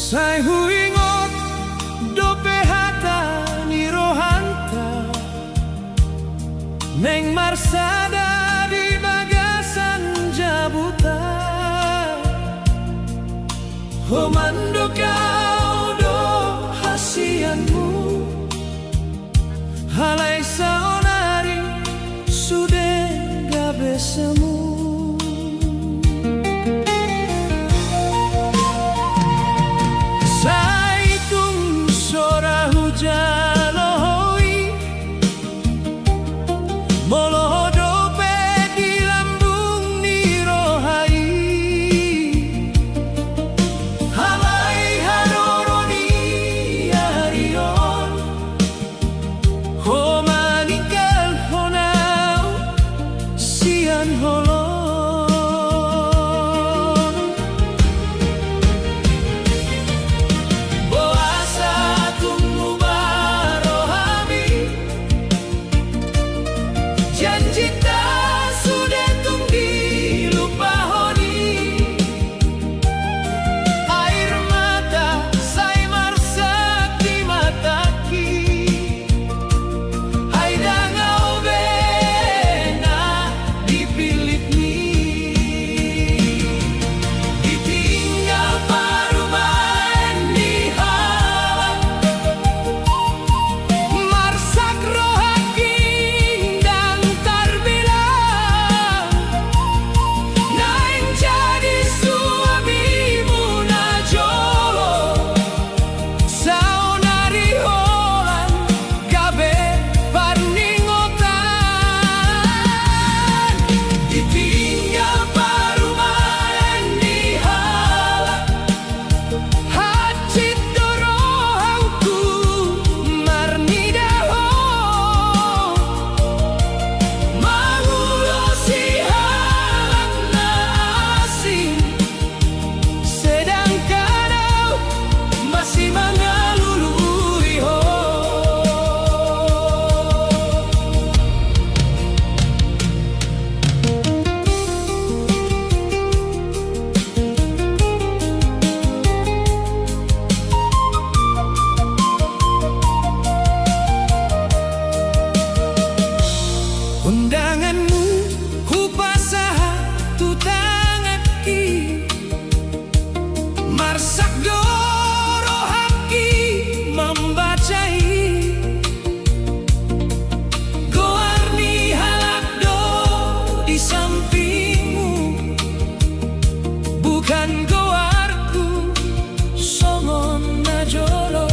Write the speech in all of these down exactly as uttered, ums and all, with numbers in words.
Sai huingot dope hata ni rohanta, naeng marsada di bagasan jabuta. Ho mandok au do hasianmu, alai saonari sude gabe semu. Sai tung so ra hujalo ho i, molo ho dope di lambung ni roha i. Alai haroro ni ari on, ho maninggalhon au sian holong. Boasa tung muba rohami, janjinta sude tung dilupahon i. Air mata sai marsak di matangki, ai ndang au be na dipillit ni. Ditinggal parumaen ni halak, marsak rohangki ndang tarbela. Naeng jadi suamimu najolo, saonari holan gabe parningotan. Ditinggal parumaen ni halak, hansit do rohangku marnida ho, mangulosi halak na asing, sedangkan au masih mangalului ho. Undanganmu hupasahat tu tanganki, marsak do rohangki mambaca i. Goar ni halak do di sampingmu, bukan goarku songon najolo.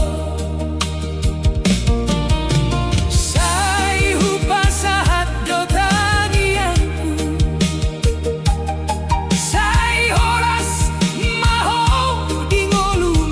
Sai hupasahat do tangiangku, sai horas ma ho di ngolu.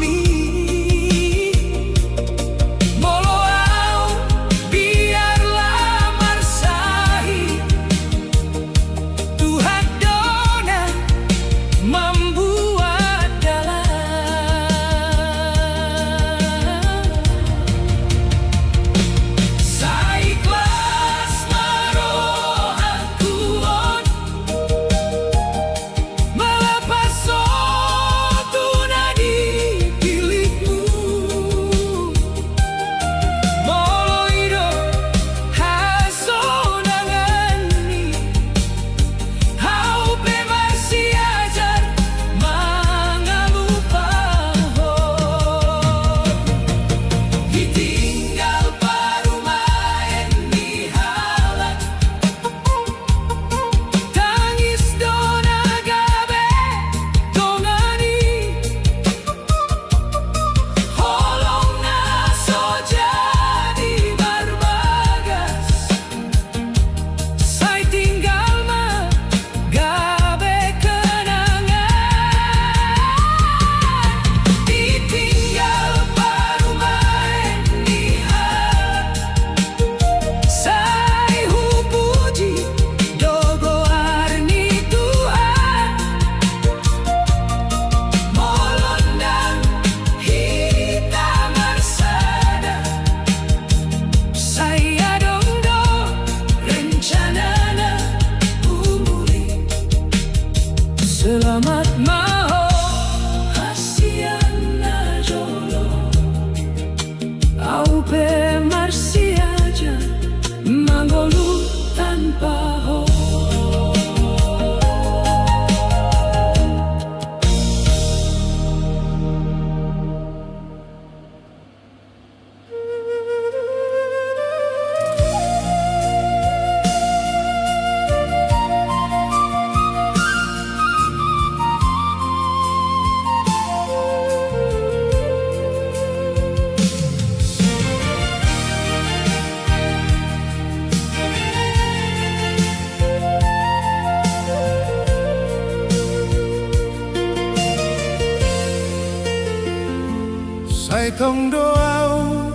Sai tong do ahu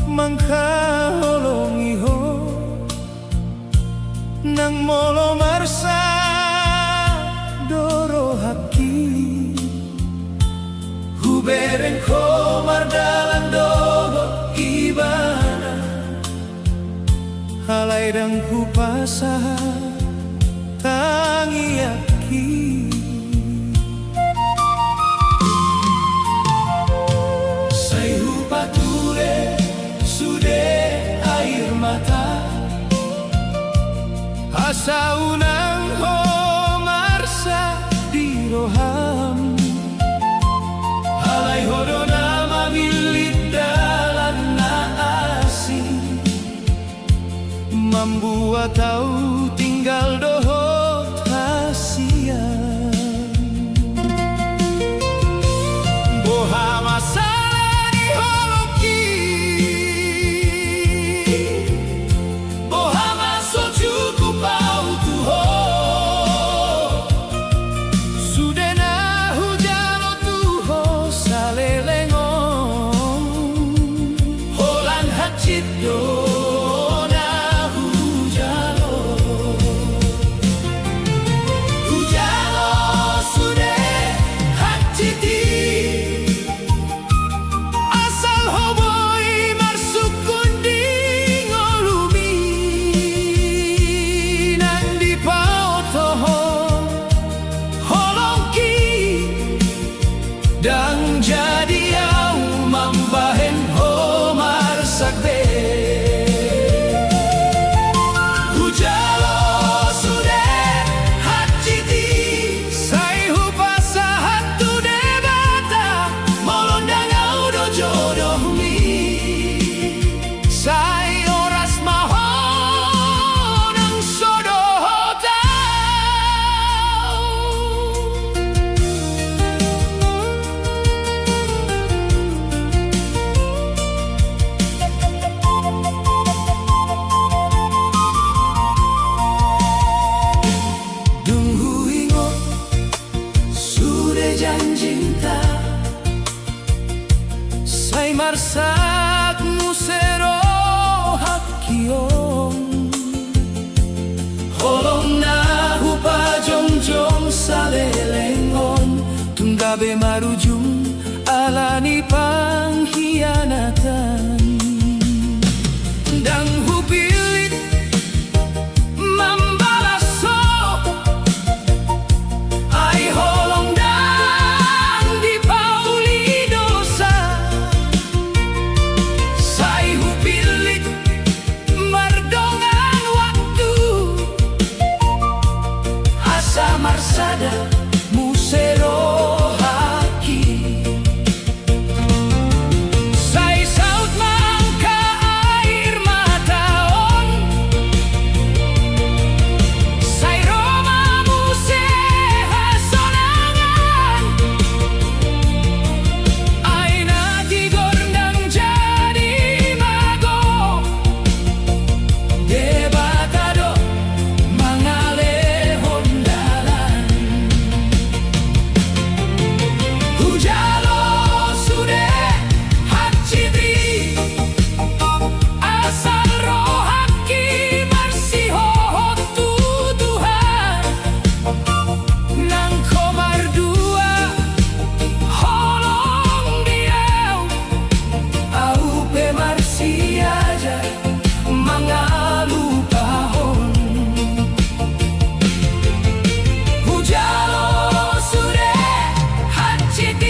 mangkaholongi ho, nang molo marsak do rohangki. Hubereng ho mardalan dohot ibana, alai ndang hupasahat tangiangki. Sai hupature sude air mata, asa unang ho marsak di roham. Alai ho do na mamillit dalan na asing, mambuat ahu tinggal dohot hasian. Boha ma sala ni holongki? Boha ma so cukup ahu tu ho? Sude na hujalo tu ho saleleng on, holan hansit do na hujalo. Hujalo sude hansit i, asal ho boi marsungkun di ngolumi. Nang dipaoto ho holongki, ndang jadi ahu mambahen ho marsak be. Hujalo sude hansit i, sai hupasahat tu Debata, molo ndang ahu do jodohmi. Sai horas ma ho nang so dohot ahu. Dung huingot sude janjinta, sai marsak muse rohangki on. Holong na hupajongjong saleleng on, tung gabe marujung ala ni panghianatan. Ndang hupillit mambalas ho, ai holong ndang dipauli dosa. Sai hupillit mardongan waktu, asa marsada muse rohangki. Sai saut ma angka air mata on, sai ro ma muse hasonangan. Ai na tigor ndang jadi mago, Debata do mangalehon dalan. Hujalo sude hansit i, asal rohangki marsihohot tu Tuhan. Nang ho mardua holong di ahu, ahu pe marsiajar mangalupahon. Hujalo sude hansit i,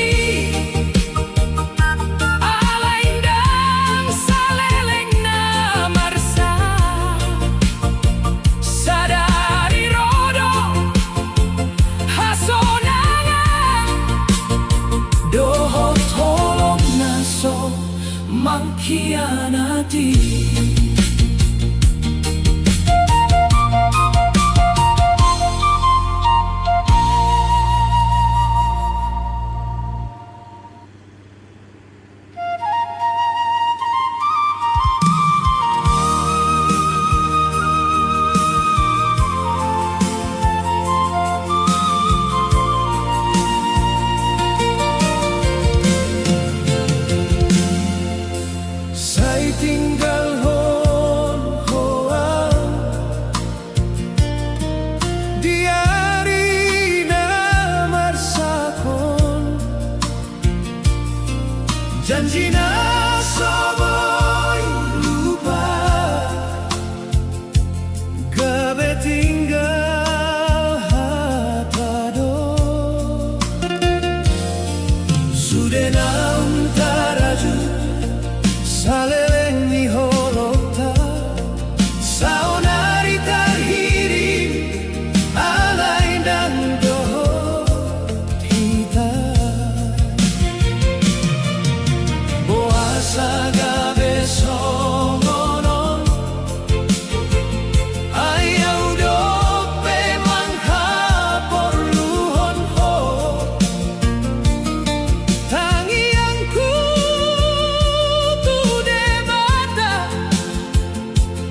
alai ndang saleleng na marsak. Sadari ro do hasonangan dohot holong na so mangkhianati. Janji na so boi lupa, gabe tinggal hata do. Sude naung tarajut saleleng ni holongta, saonari tarhirim alai ndang dohot hita. Boasa gabe songon on? Ai ahu dope manghaporluhon ho. Tangiangku tu Debata,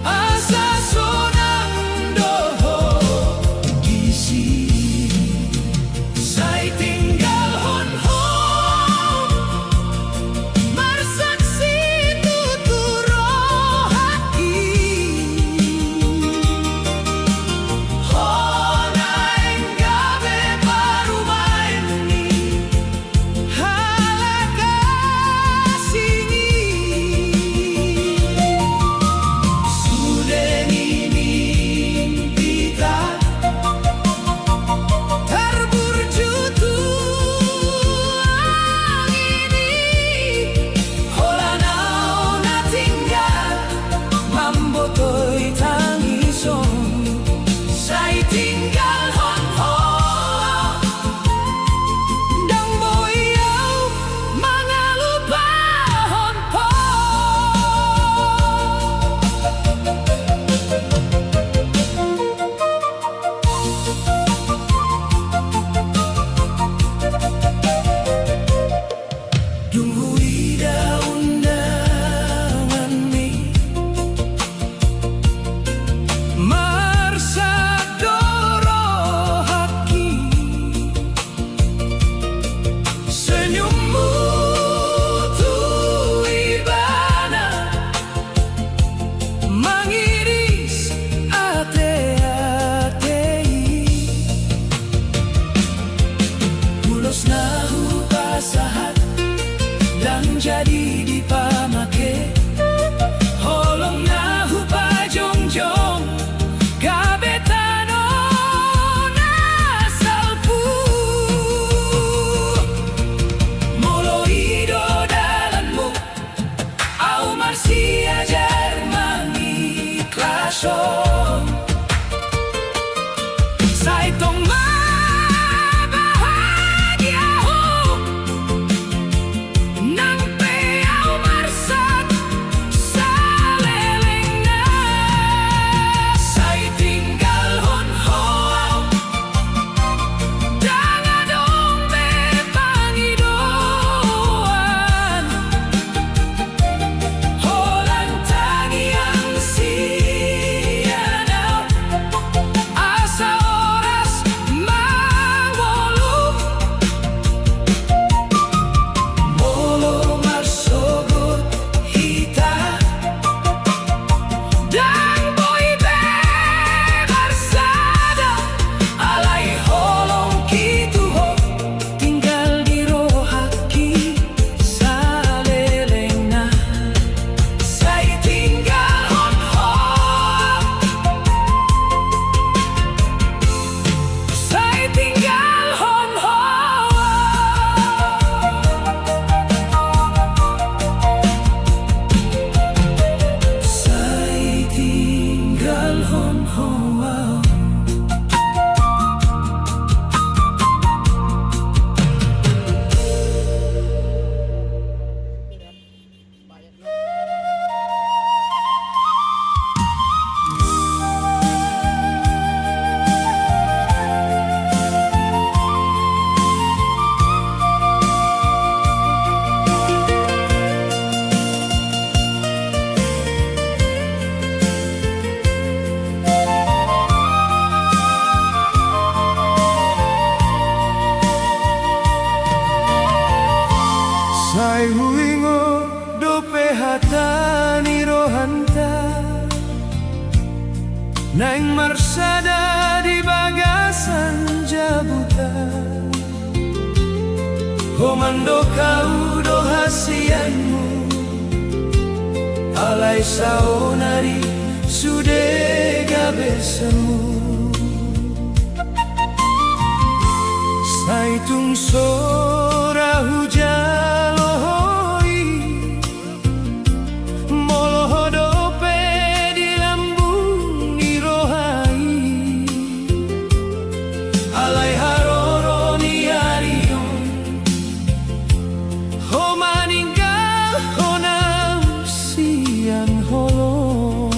asa sonang do ho disi. Sai tinggalhon ho marsaksi tutu rohangki. Ho naeng gabe parumaen ni halak asing i. Sude ninimpita tarburju tu angin i. Holan ahu na tinggal mambotoi tangis on. Sai tinggalhon ho. Ndang boi ahu mangalupahon ho. Dung huida undanganmi, marsak do rohangki. Senyummu tu ibana mangiris ateate i. Ulos na hupasahat ndang jadi dipamake. Holong na hupajongjong gabe tano na salpu. Molo i do dalanmu, ahu marsiajar mangikhlashon. Sai tong ma bahagia ho, nang pe ahu marsak salelengna. Sai tinggalhon ho ahu, ndang adong be pangidoan. Holan tangiang sian ahu, asa horas mangolu. Molo marsogot hita, ndang boi be marsada, alai holongki tu ho tinggal di rohangki salelengna. Sai tinggalhon ho. Sai tinggalhon ho. Sai tinggalhon ho. Sai huingot dope hata ni rohanta, naeng marsada di bagasan jabuta. Ho mandok ahu do sianmu, alai saonari sude gabe semu. Sai tung so ra hujalo ho i, molo ho dope di lambung ni roha i. Alai haroro ni ari on, ho maninggalhon au sian holong.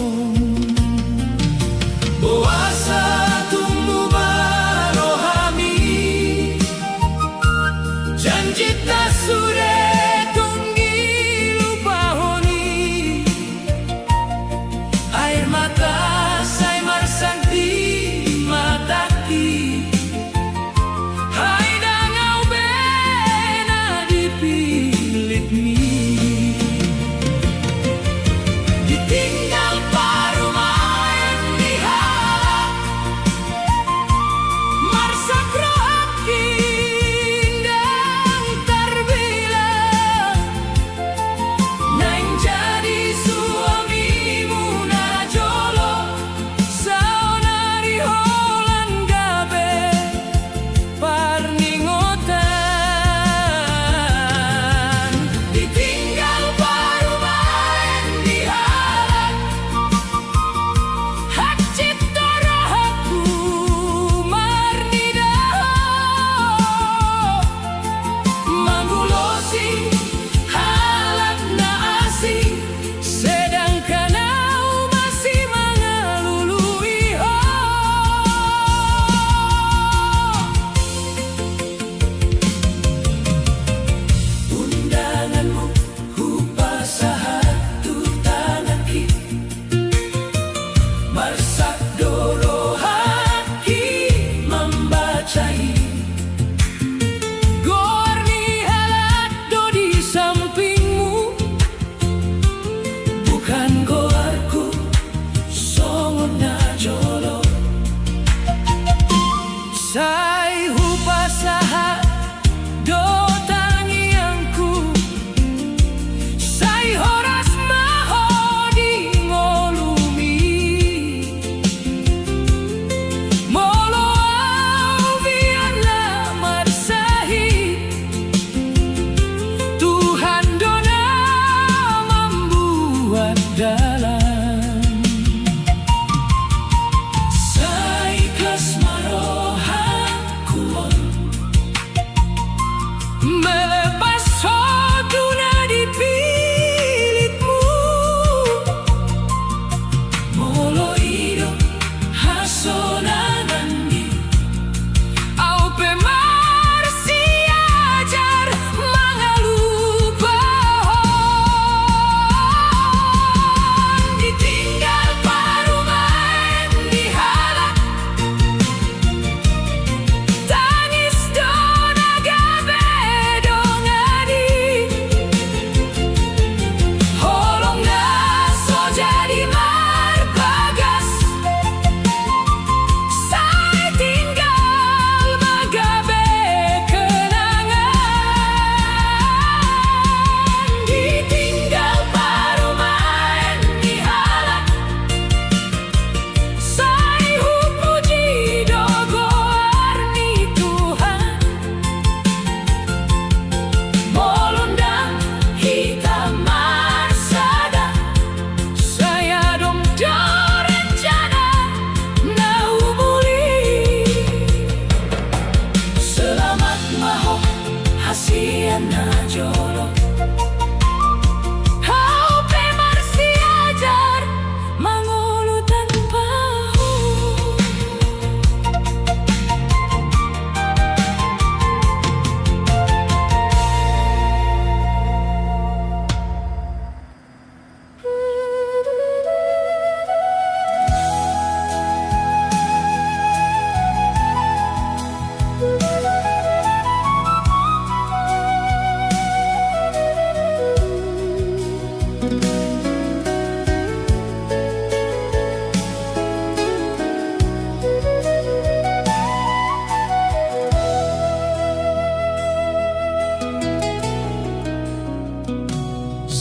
Boasa tung muba rohami,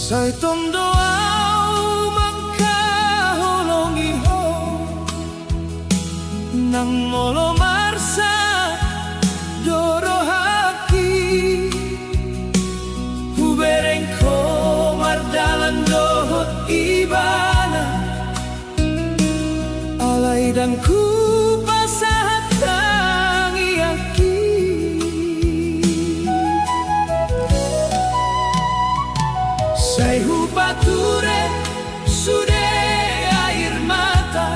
Sai tong do au mangkaholongi ho, nang molo marsak do rohangki. Hubereng ho mardalan dohot ibana, alai ndang hupasahat tangiangki. Sai hupature sude air mata,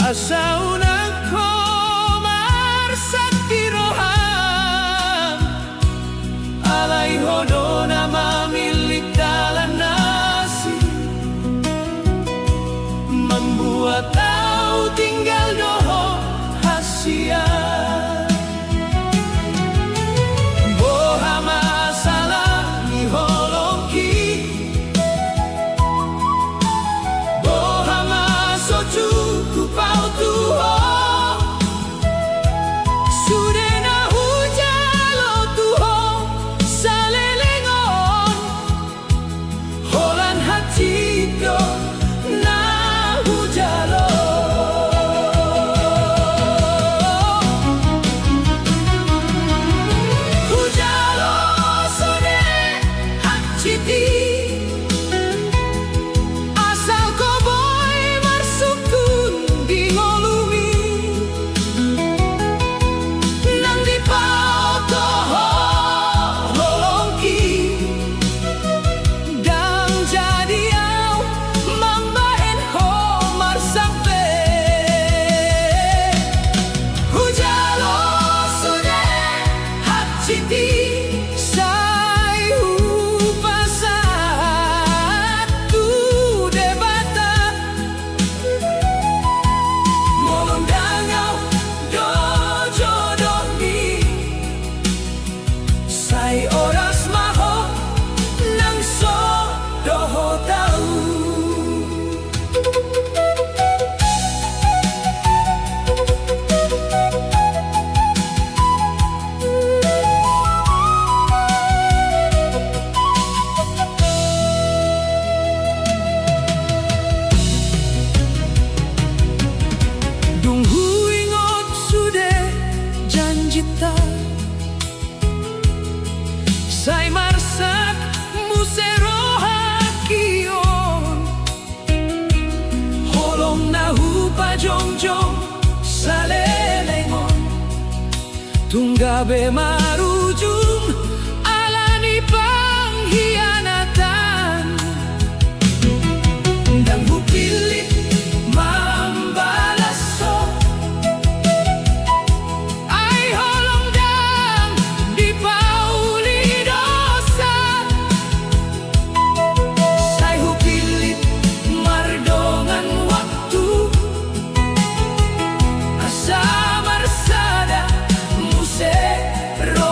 asa unang ho marsak di roham. Alai ho do na mamillit dalan na asing, mambuat au tinggal dohot hasian. Boha ma sala ni holongki? Boha ma so cukup au tu ho? Sude na hujalo tu ho saleleng on, holan hansit do na hujalo. Hujalo sude hansit i, asal ho boi marsungkun di ngolumi. Nang dipaoto ho holongki, ndang jadi au mambahen ho marsak be. Hujalo sude hansit i, sai hupasahat tu Debata. Molo ndang au do jodohmi, sai oras ma ho nang so dohot au. Dung huingot sude janjinta, sai marsak muse rohangki on. Holong na hupajongjong saleleng on, tung gabe marujung ala ni panghianatan. Ndang hupillit mambalas ho, ai holong ndang dipauli dosa. Sai hupillit mardongan waktu, asa marsada muse ro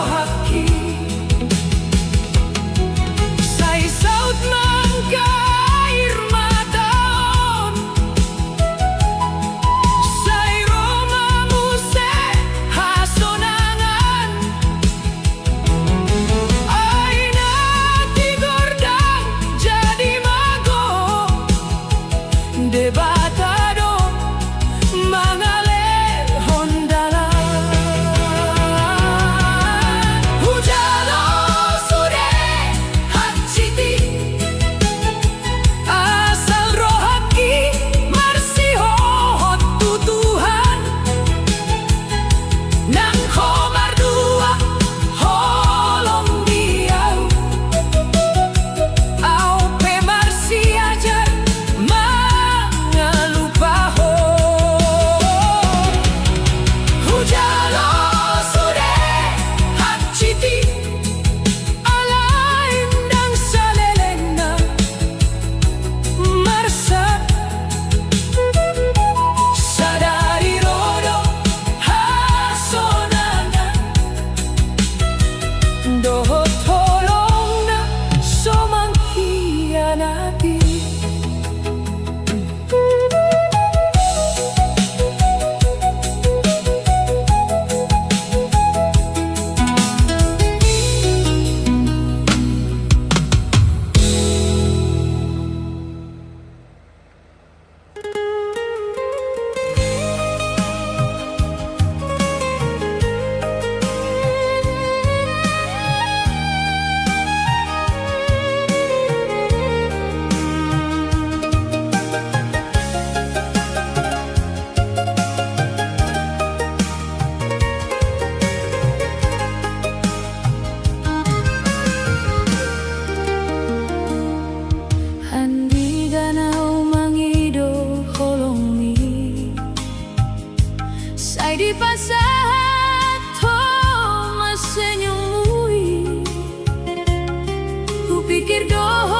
Pinggir do ho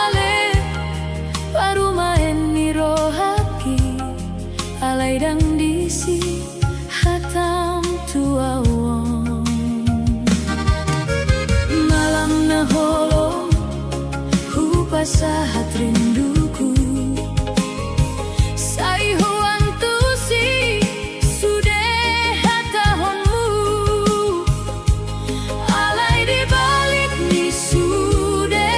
ale, parumaen ni rohangki, alai ndang disi hatam tu au on. Malam na holom hupasahat rinduku, sai huantusi sude hatahonmu. Alai di balik ni sude,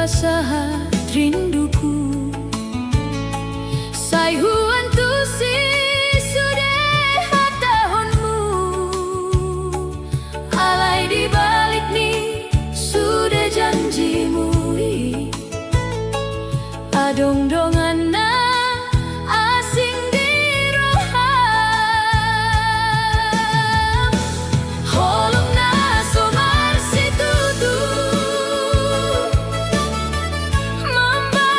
Sahat rinduku, sai huantusi sude hatahonmu. Alai di balik ni sude janjimu i, adong dongan na asing di roham. Holong na so marsitutu mamba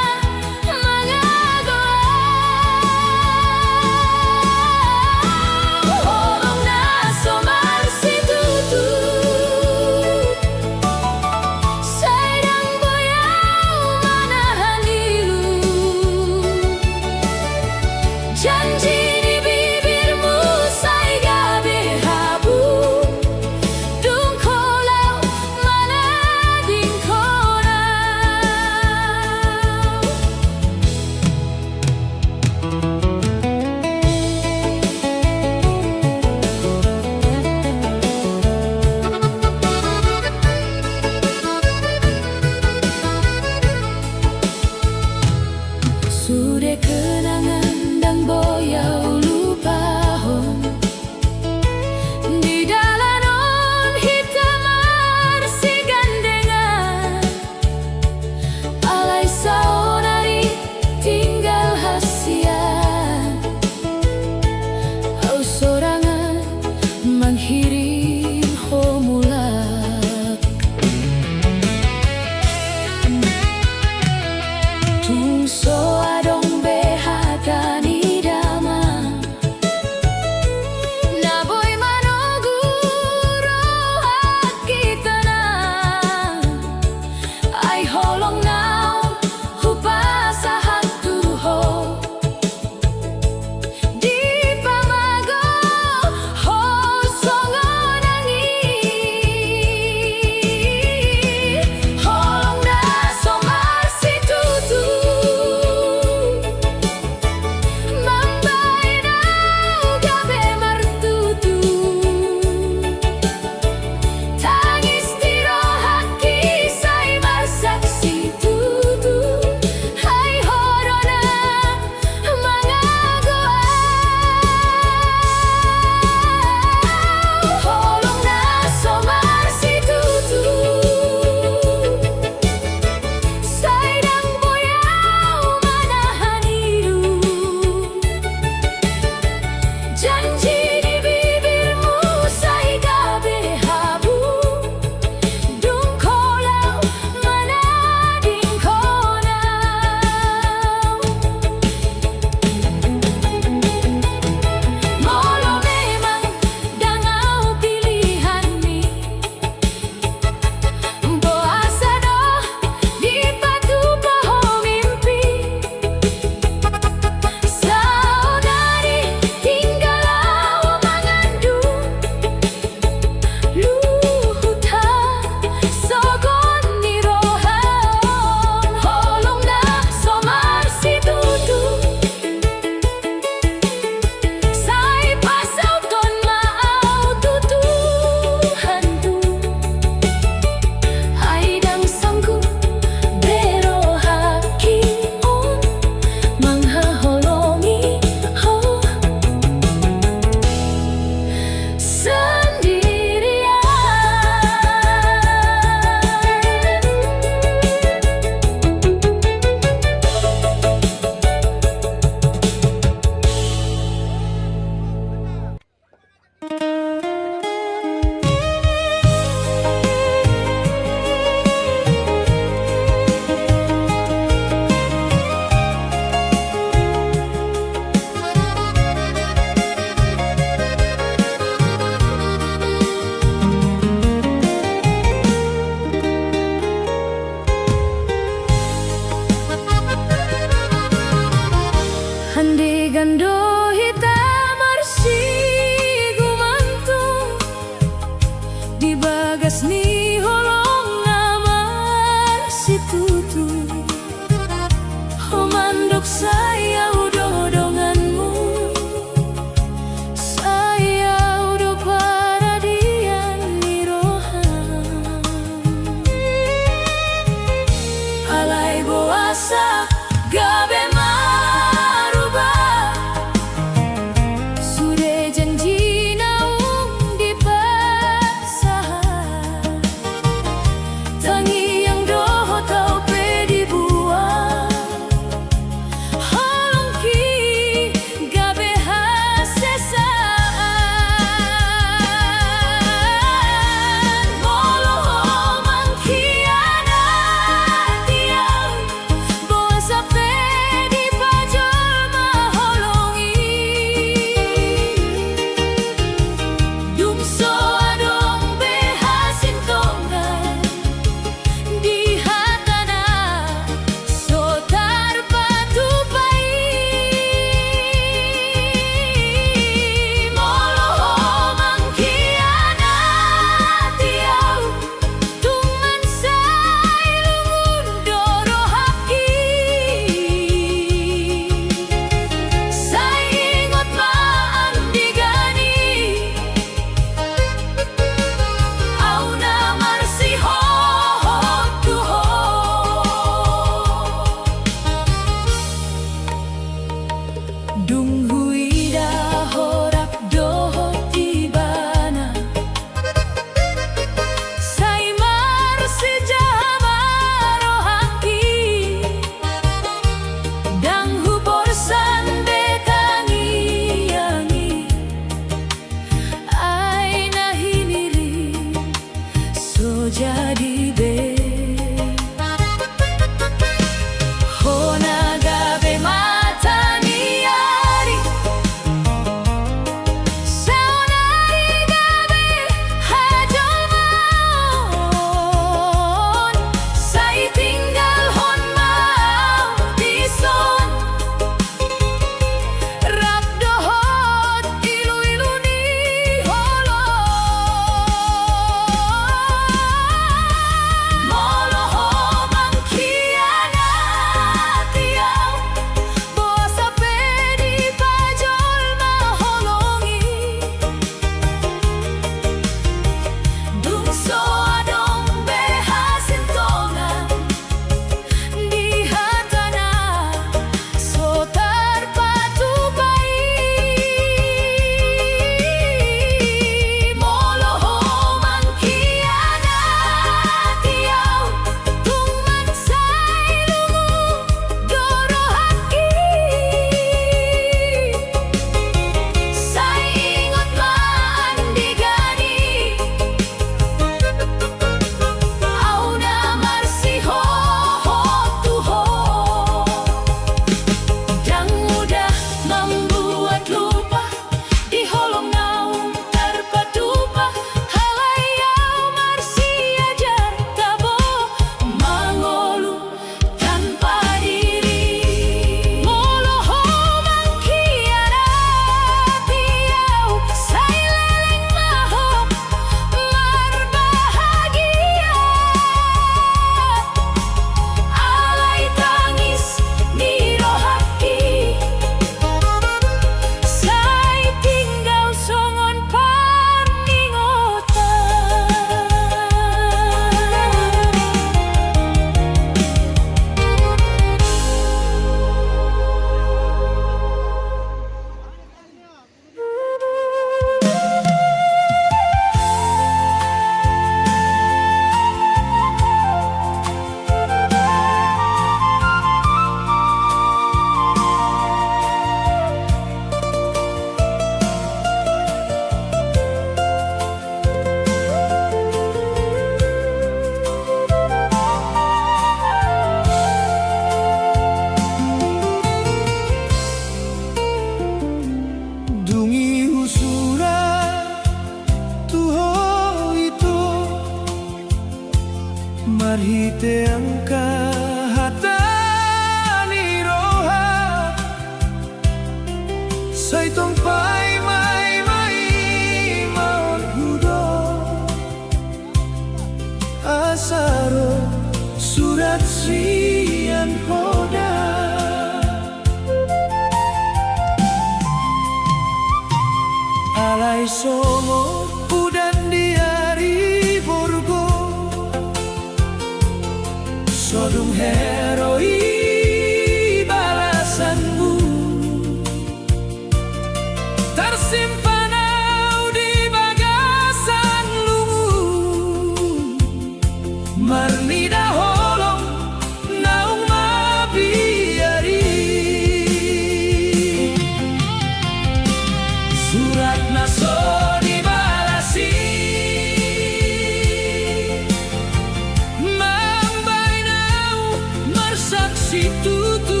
situtu.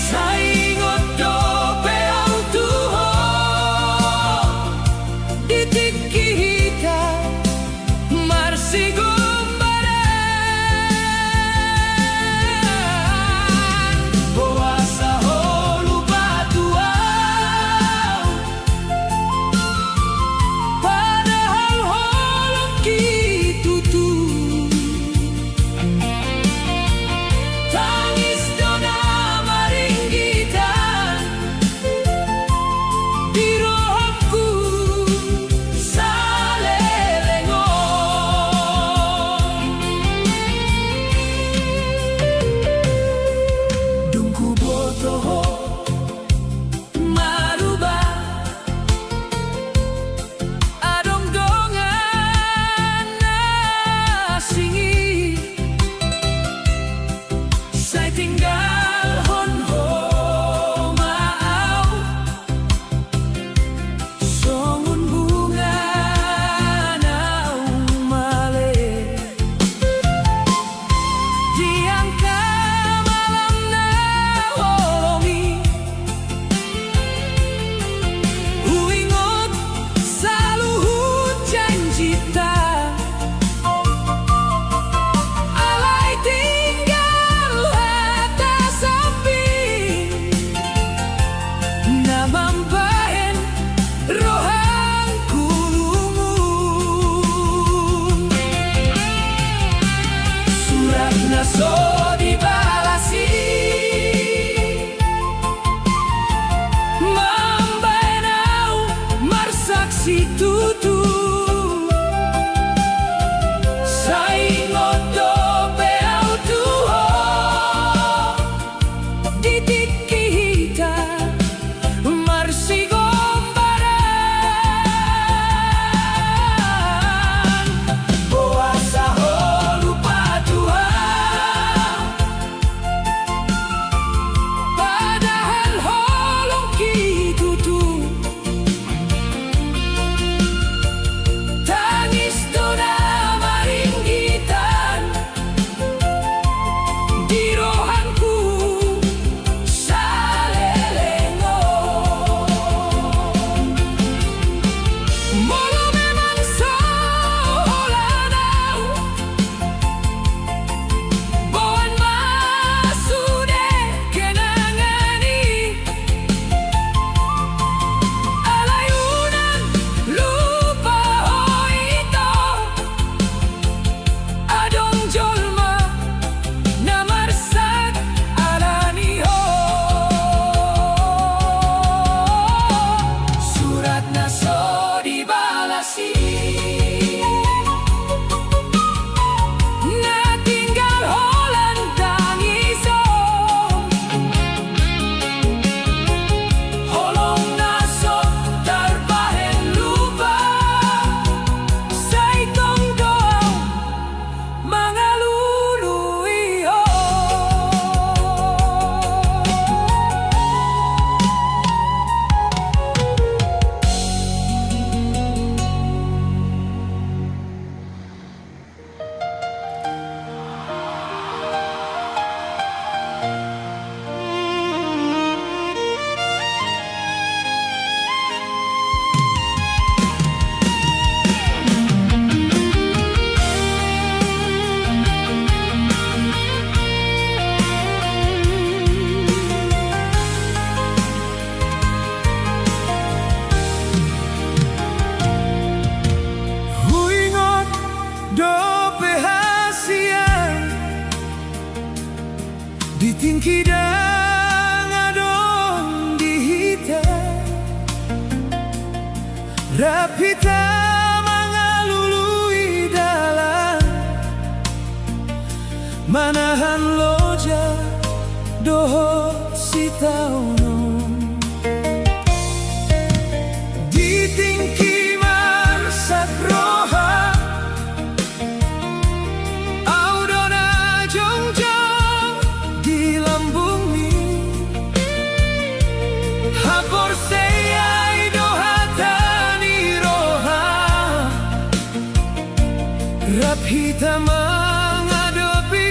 Sai ingot dope au tu ho di tingki hita marsigombaran. Boasa ho lupa tu au, padahal holongki tutu. Tangis do na maringgitan di rohangku saleleng on. Dung huboto ho maruba, adong dongan na asing i, sai tinggalhon ho ma au. Songon bunga naung male di angka malam na holong i, huingot saluhut janjita. Alai tinggal hata sambing na mambahen rohangku lungun. Surat na so dibalas i mambahen au marsaksi tutu. Sai ingot dope au tu ho di tingki hita marsigombaran. Boasa ho lupa tu au, padahal holongki tutu. Tangis do na maringgitan di rohangku saleleng on. Molo memang so holan au, boan ma sude kenangan i. Alai unang lupa ho ito, adong jolma na marsak ala ni ho. Surat na so dibalas i na tinggal holan tangis on. Holong na so tarbahen lupa, sai tong do au mangalului ho. Huingot dope hasian di tingki ndang adong di hita, rap hita mangalului dalan, manahan loja dohot sitaonon. Di tingki marsak roha, au do na jongjong di lambungmi. Haporseai do hata ni roha, rap hita mangadopi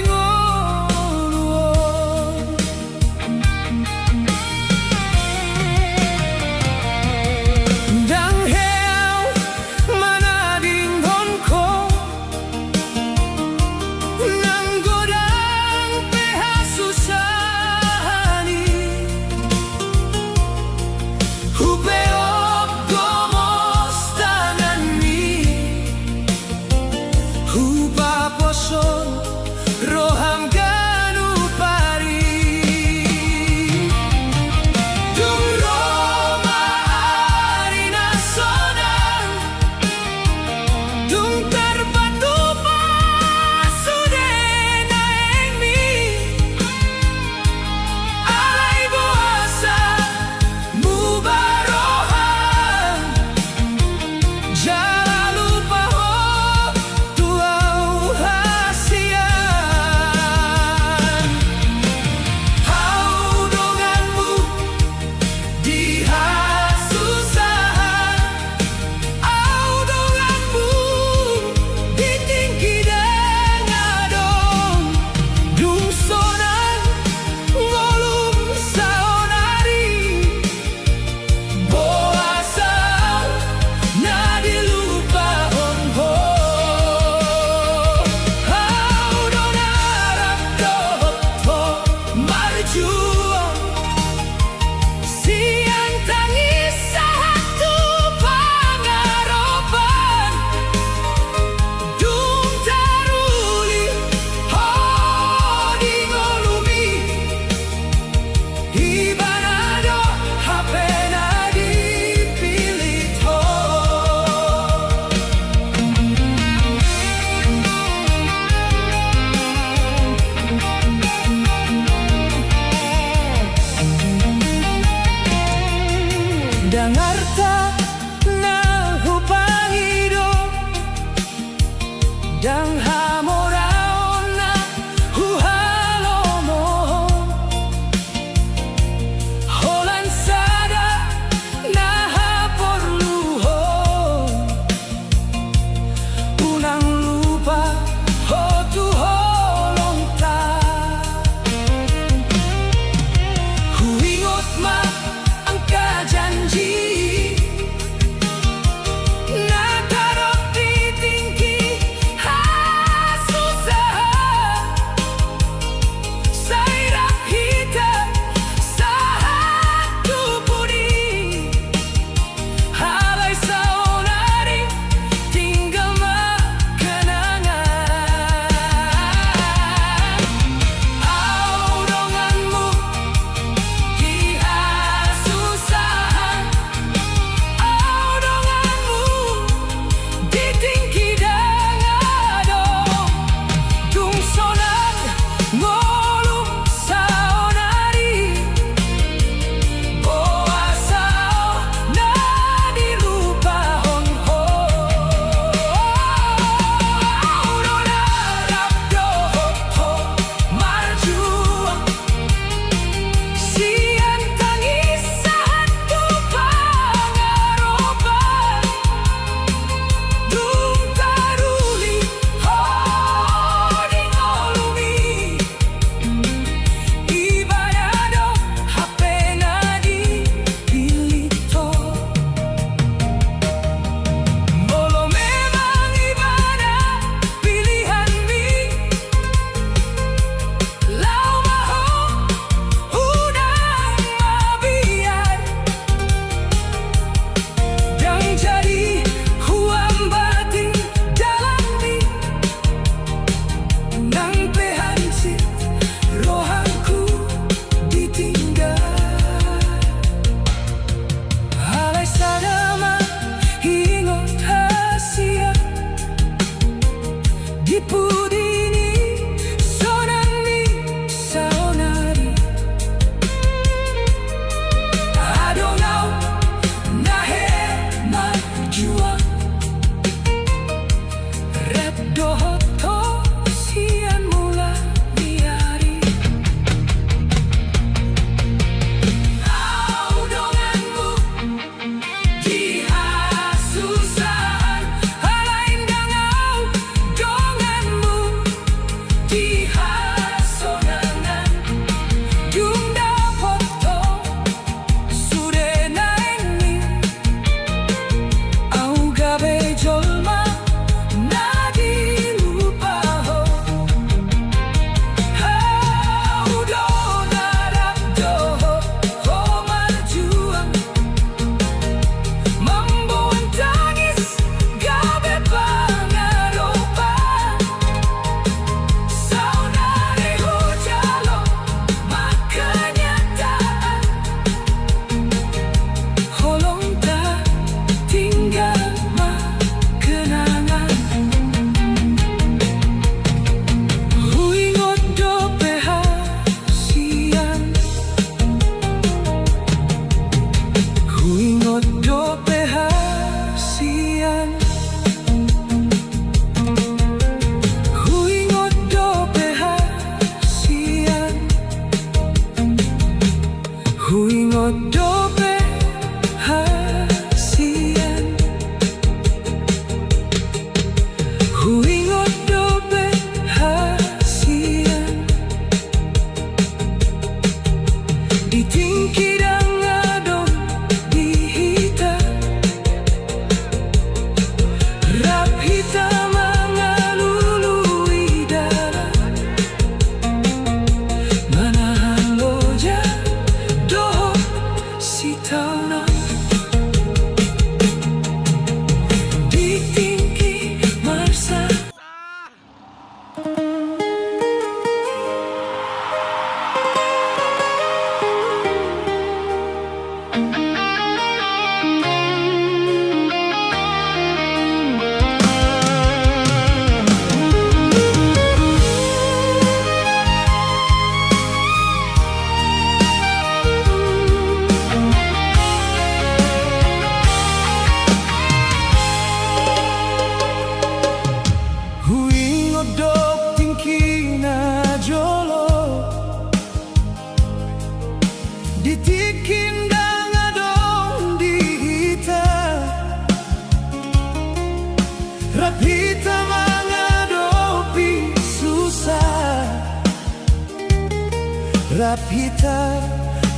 Rap hita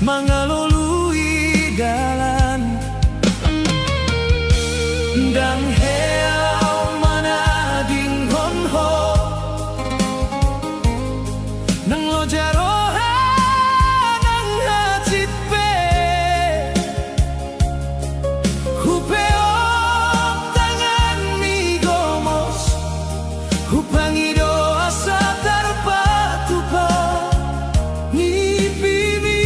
mangalului dalan. Ndang hea manadinghon ho. Nang loja roha nang hansit pe. Hupeop tanganmi gomos. Hupangido asa tarpatupa nipimi.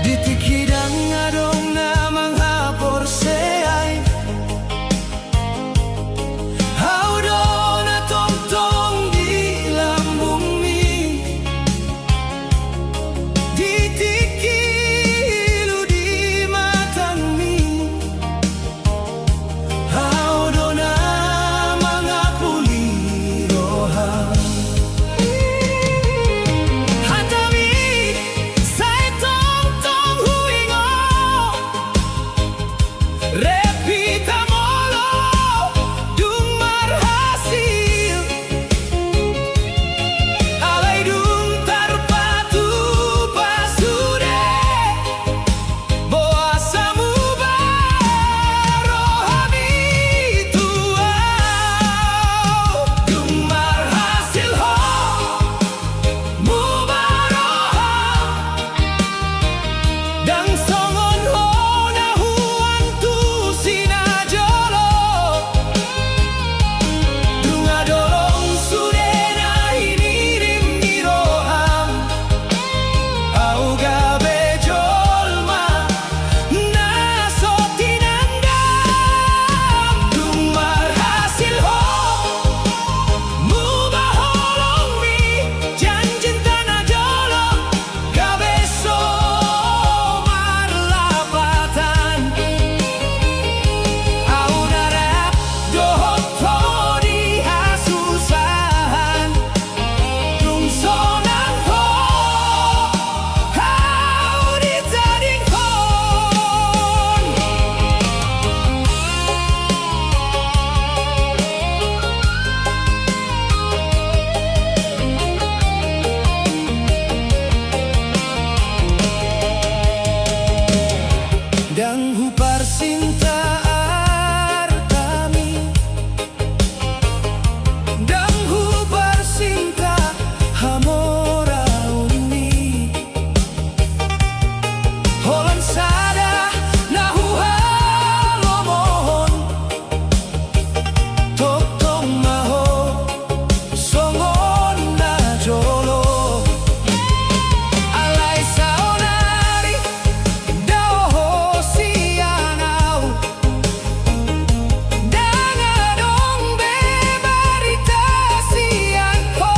Di tingki ndang adong na manghaporseai. Ahu do na tongtong di lambungmi. Di tingki ilu di matangmi. Ahu do na mangapuli roham. Hatami sai tongtong huingot. Rap hita molo dung marhasil. Alai dung tarpatupa sude. Boasa muba rohami tu ahu? Dung marhasil ho, muba roham. Ndang songon hona huantusi na jolo. Dung adolong sude na hinirim ni roham. Ahu gabe jolma na so tinandam. Dung marhasil ho, muba holongmi, janjinta na jolo gabe so marlapatan. Ahu na rap dohot ho di hasusahan. Dung sonang ho, ahu ditadinghon. Ndang huparsinta artami. Ndang huparsinta hamoraonmi. Holan sada na huhalomohon. Tongtong ma ho songon na jolo. Alai saonari dao ho sian ahu. Ndang adong be barita sian ho.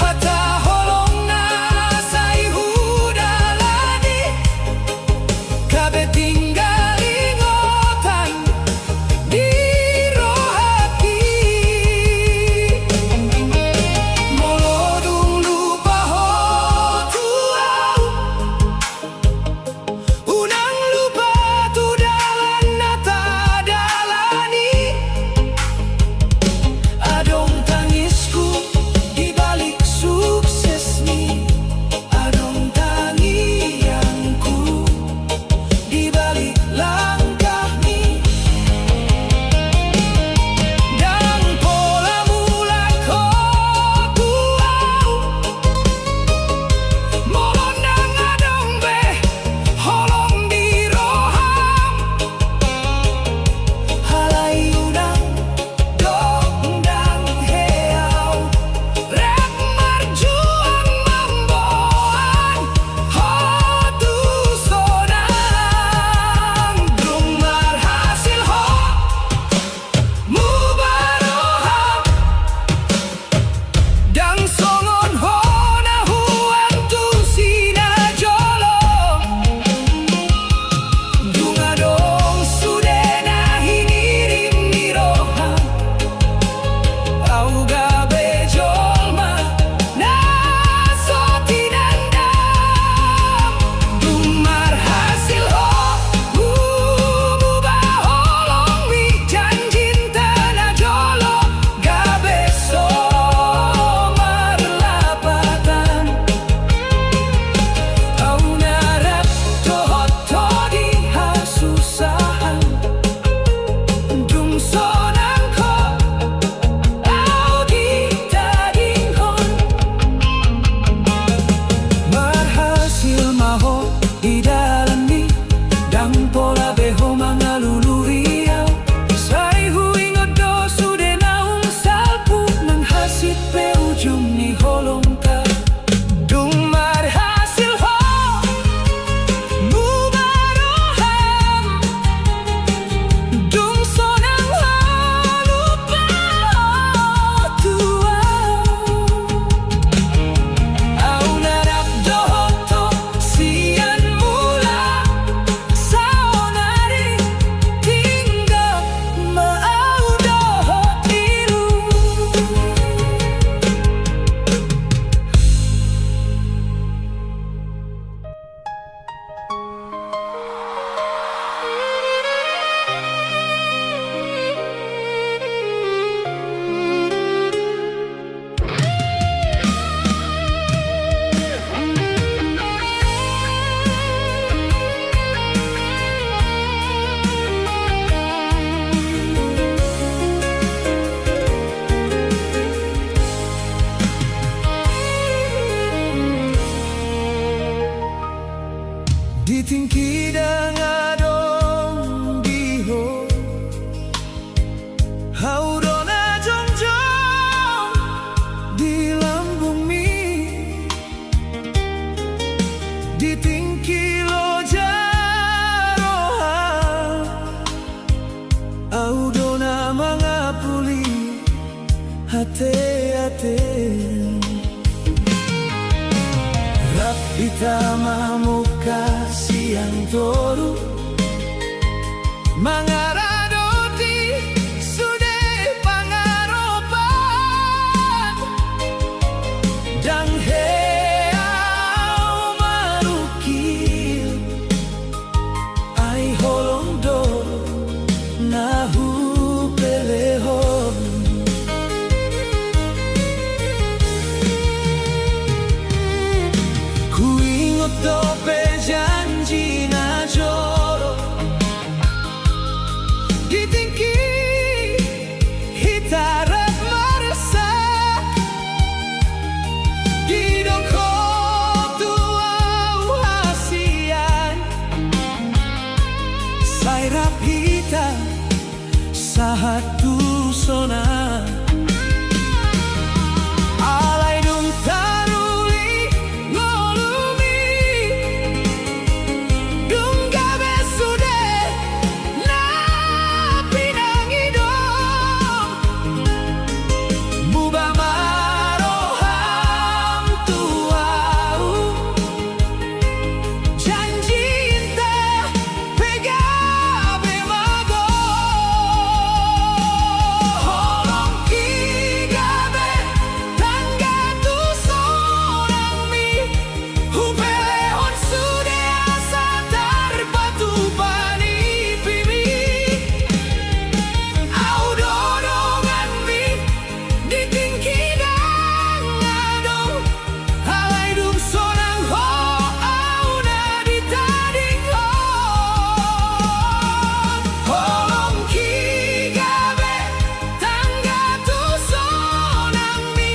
Hata holong na sai hudalani, gabe tinggal ingotan di Ate, ate. Rap hita mamungka sian toru, mangaradoti sude pangaropan. Ndang hea au marungkil, ai holong do na hupelehon. Huingot dope janji na jolo, di tingki hita rap marsak. Didok ho tu au hasian, sai rap hita sahat tu sonang. Alai dung taruli ngolumi, dung gabe sude na pinangidom, muba ma roham tu au. Janjinta pe gabe mago. Holongki gabe tangga tu sonangmi, hupelehon sude asa tarpatupa nipimi. Au do donganmi, di tingki ndang adong, alai dung sonang ho au na ditadinghon. Holongki gabe tangga tu sonangmi,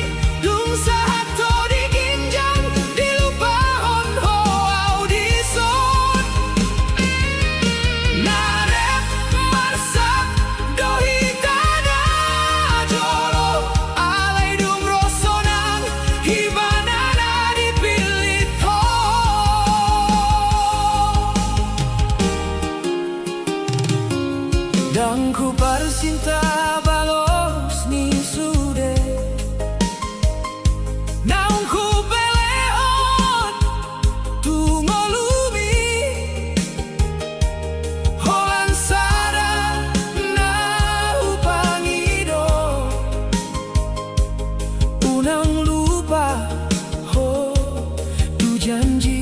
dung sahat ho di ginjang, dilupahon ho au dison. Na rap marsak do hita na jolo, alai dung ro sonang, ibana na dipillit ho. Ndang huparsinta balos ni sude naung hupelehon tu ngolumi, holan sada na hupangido, unang lupa ho tu janji.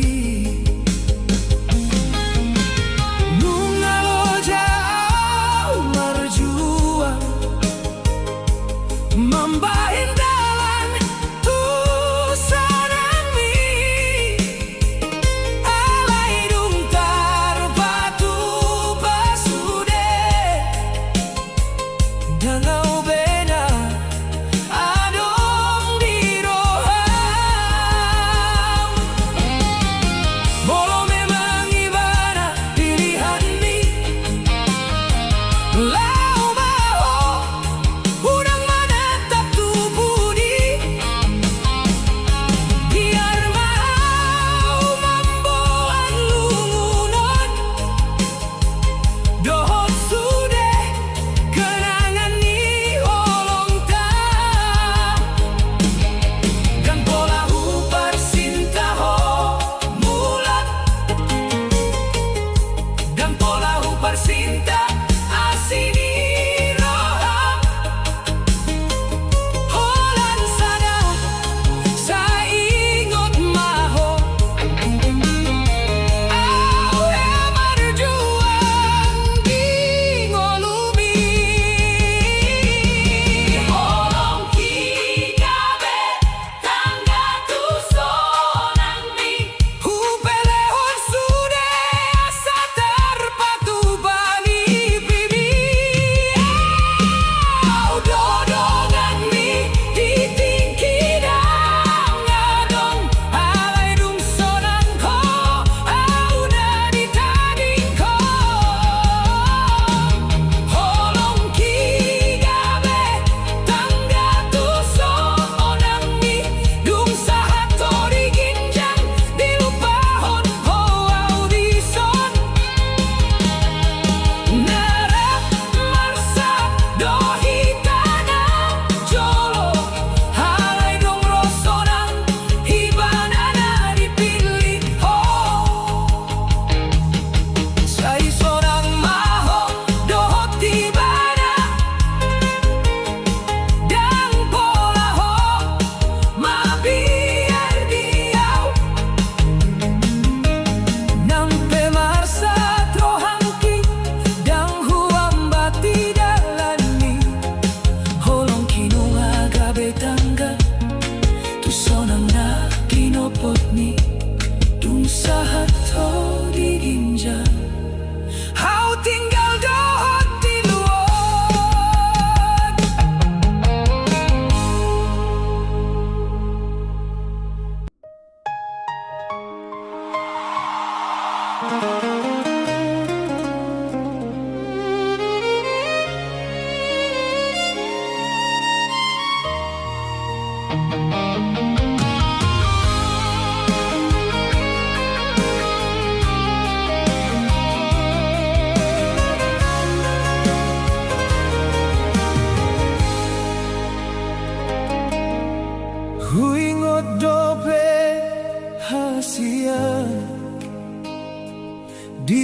Nunga loja au marjuang mambahen dalan tu sonangmi, alai dung tarpatupa sude, ndang au be na adong di roham. Molo memang ibana pilihanmi, laho ma ho, unang manatap tu pudi. Biar ma au mamboan lungun on dohot sude kenangan ni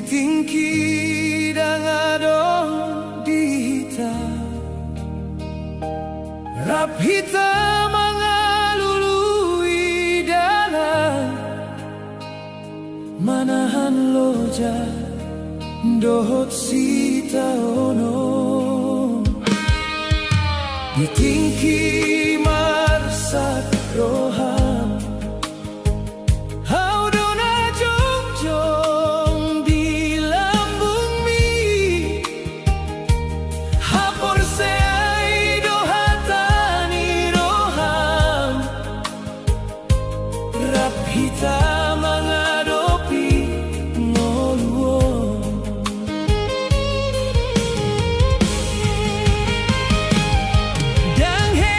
Tingki ndang adong di hita, rap hita mangalului dalan, manahan loja dohot sitaonon. Di tingki marsak roham, hau do na jongjong di lambungmi. Haporseai do hata ni roham, rap hita mangadopi ngolu on. Ndang he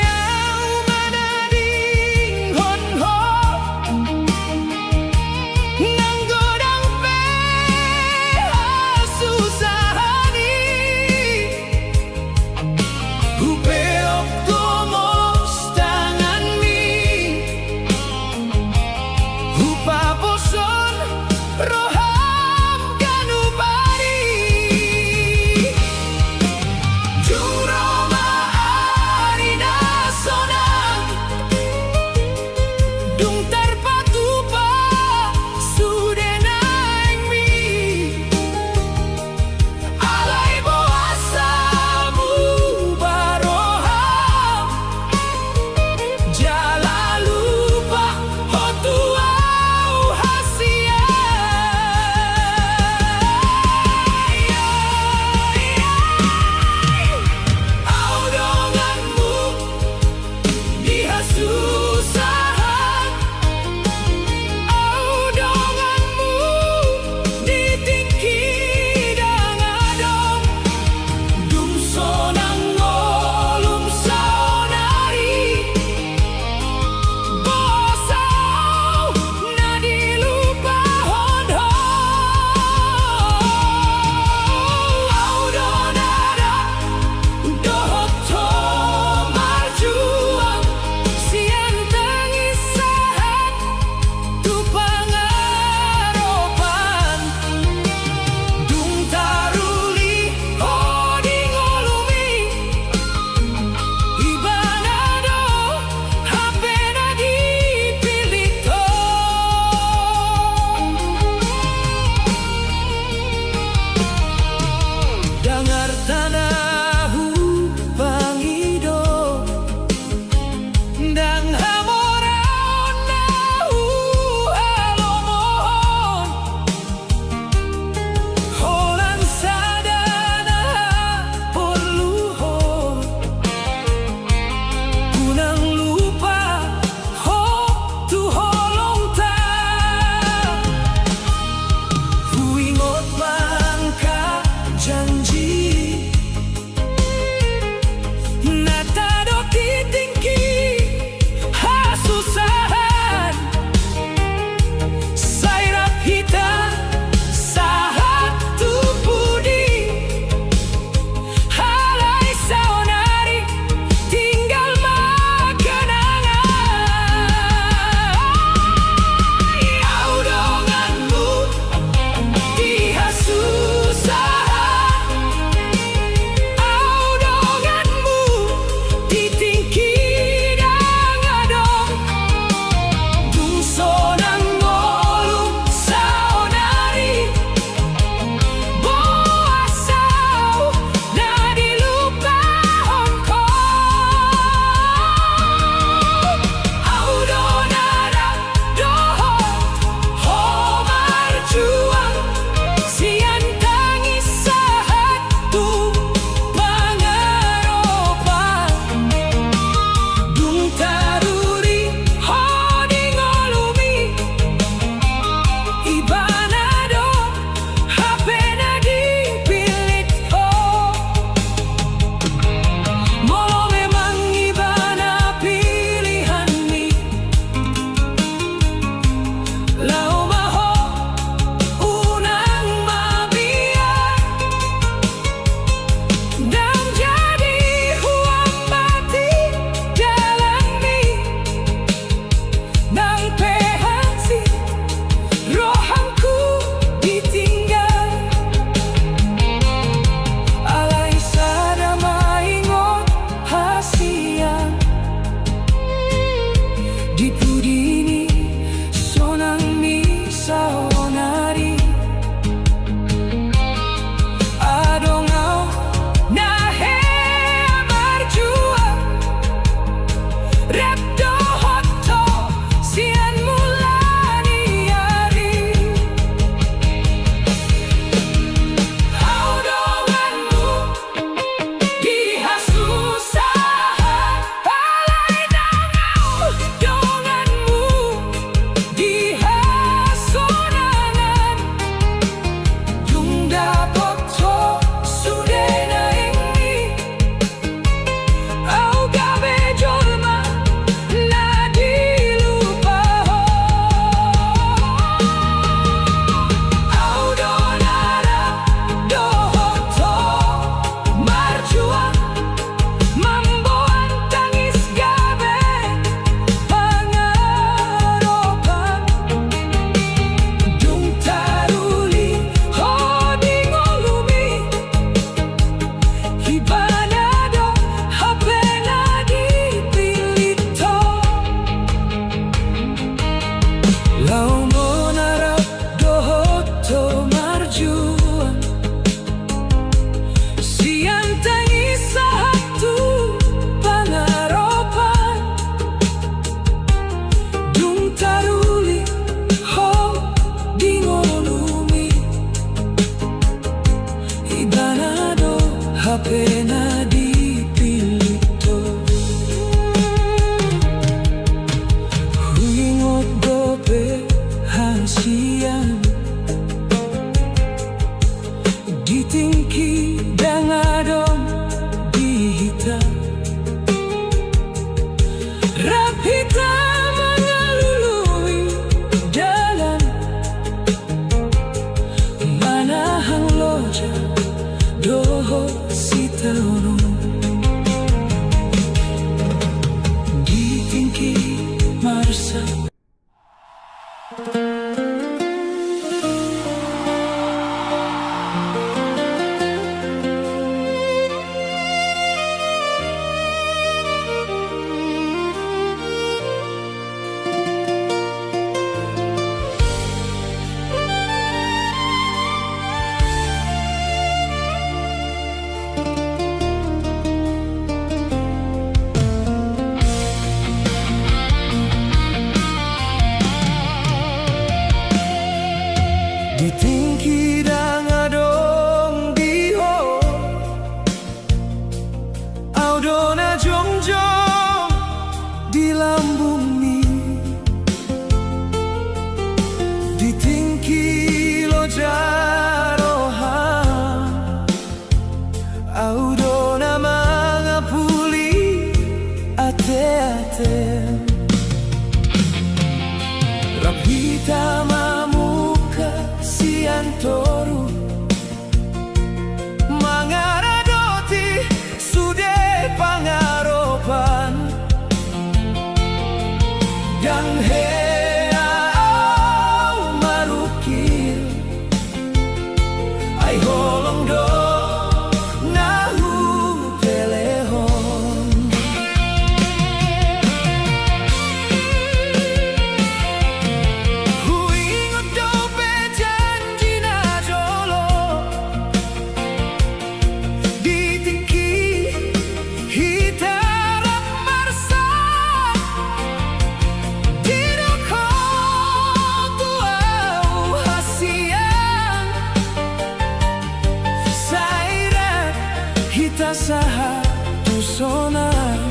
sonang.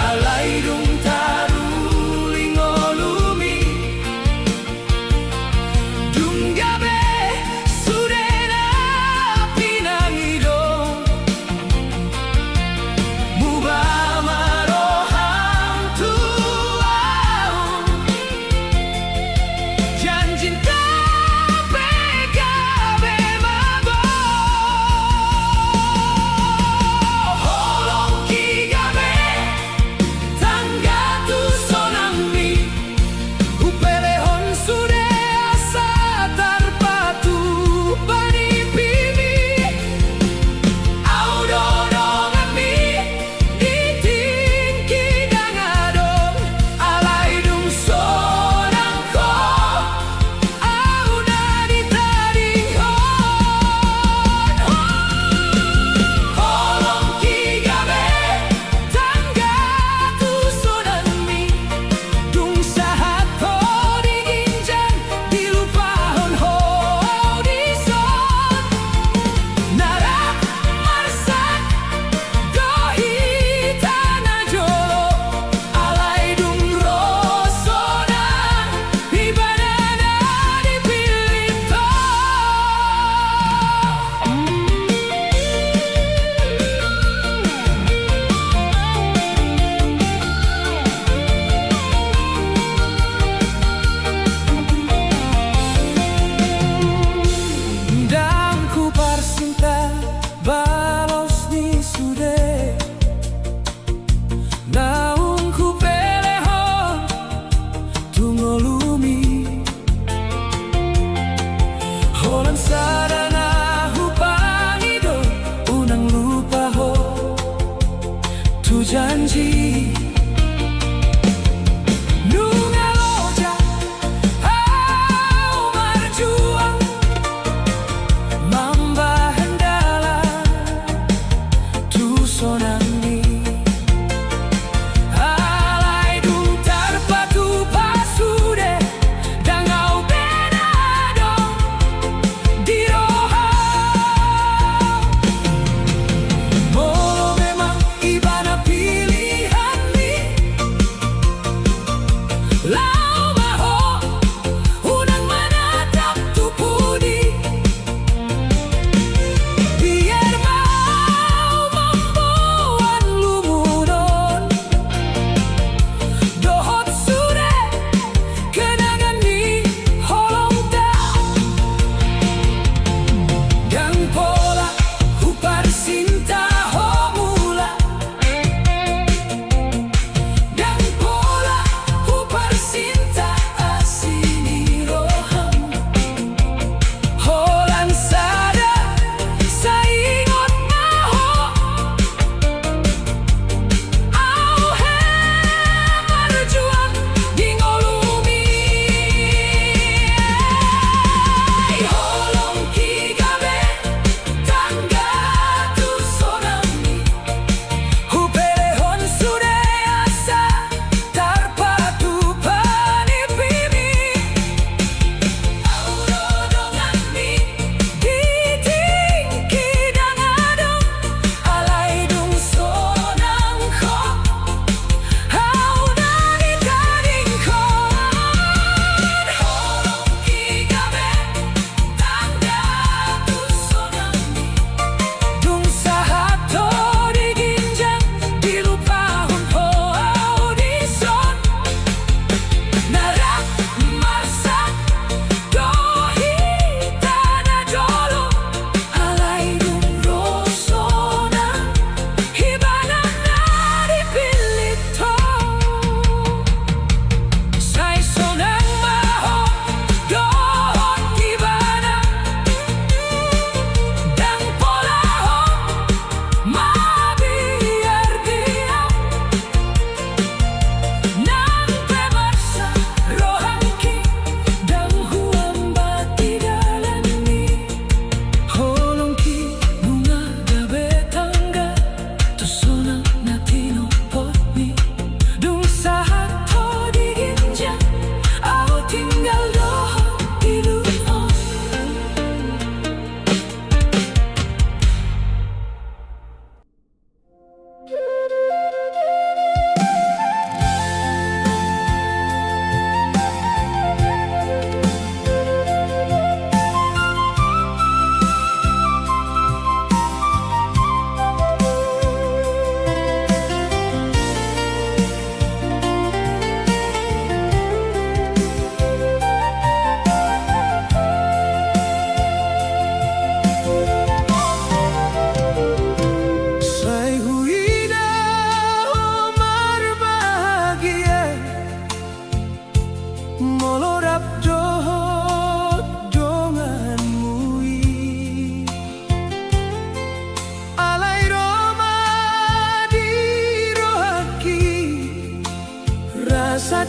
Alai dung taruling ngolumi, dung gabe sude na pinangido, muba ma roham tu ahu. Janjinta pe gabe ma bohong.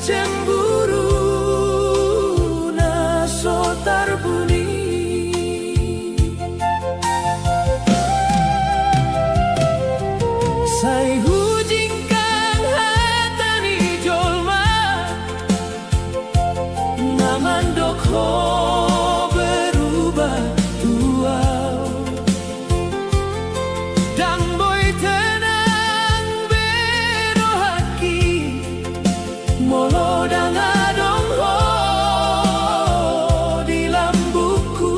Cemburu na so tarbuni. Sai hujingkang hata ni jolma na mandok ho berubah tu au. Ndang boi tenang be rohangki molo ndang adong ho di lambungku.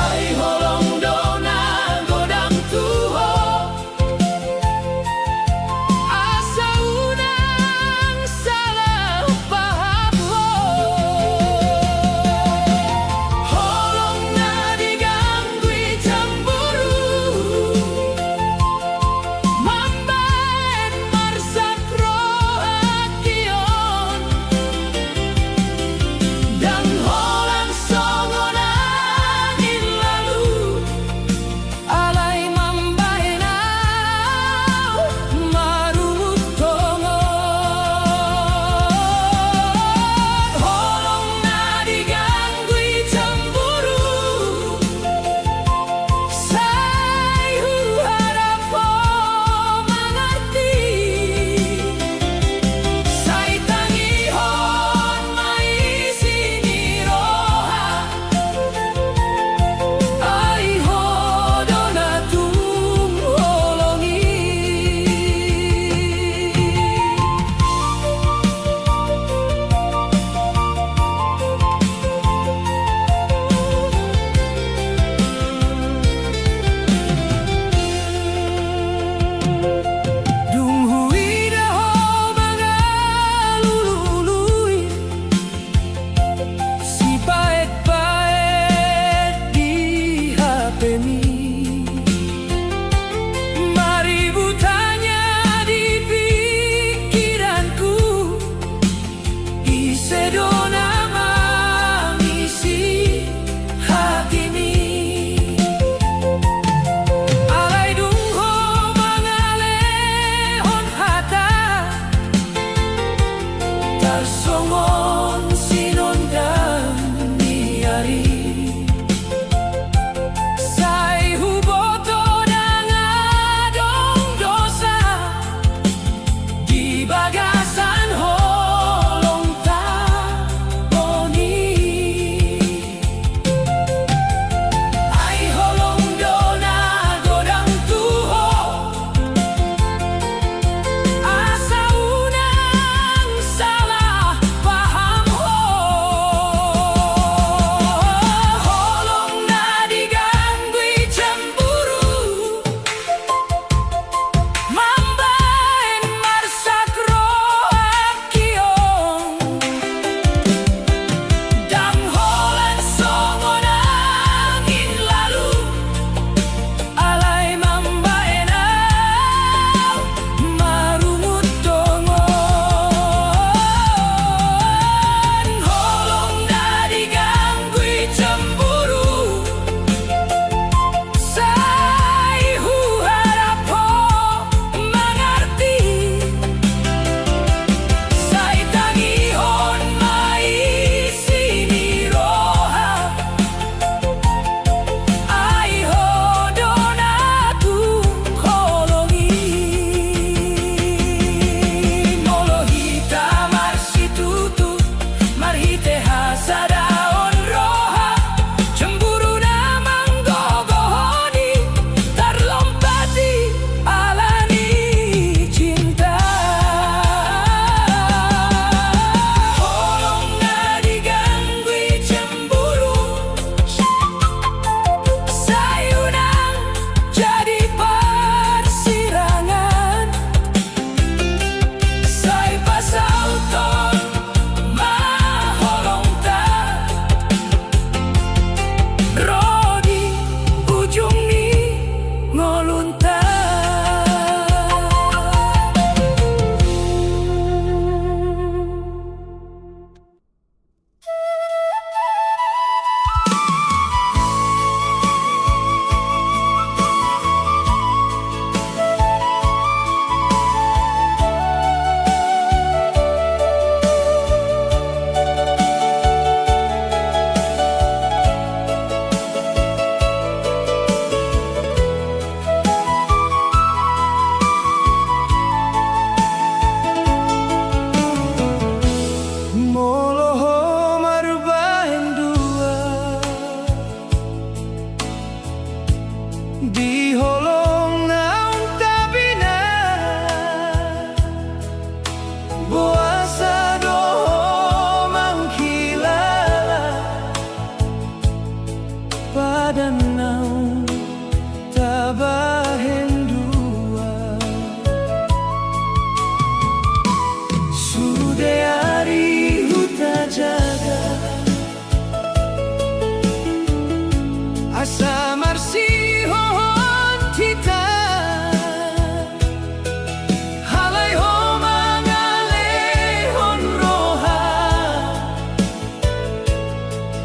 Ai holong do na godang tu ho, asa unang salah paham ho. Holong na diganggui cemburu mambahen marsak rohangki on. Ndang holan songon angin lalu, alai mambahen au marungut tongon. Holong na diganggui cemburu, sai huharap ho mangarti. Sai tangihon ma isi ni roha, ai ho do na tung holong i. Dung huida ho mangalului sipaet-paet di H P mi. Maribut hanya di pikiranku, ise do na mangisi hatimi. Alai dung ho mangalehon hata, tarsongon sinondang ni ari. Sai Di holong naung tabinat, boasa do ho manghilala padan naung tabahen dua? Sude ari hutajaga asa marsihohot hita, alai ho mangalehon roha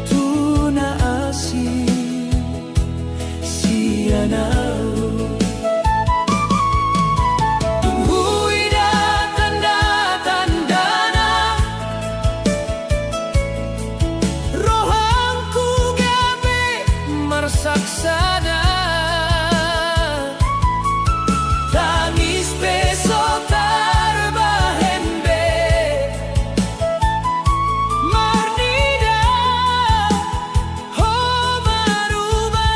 tu na asing sian ahu. Dung huida tanda-tandana, rohangku gabe marsaksada. Tangis pe so tarbahen be, marnida ho maruba.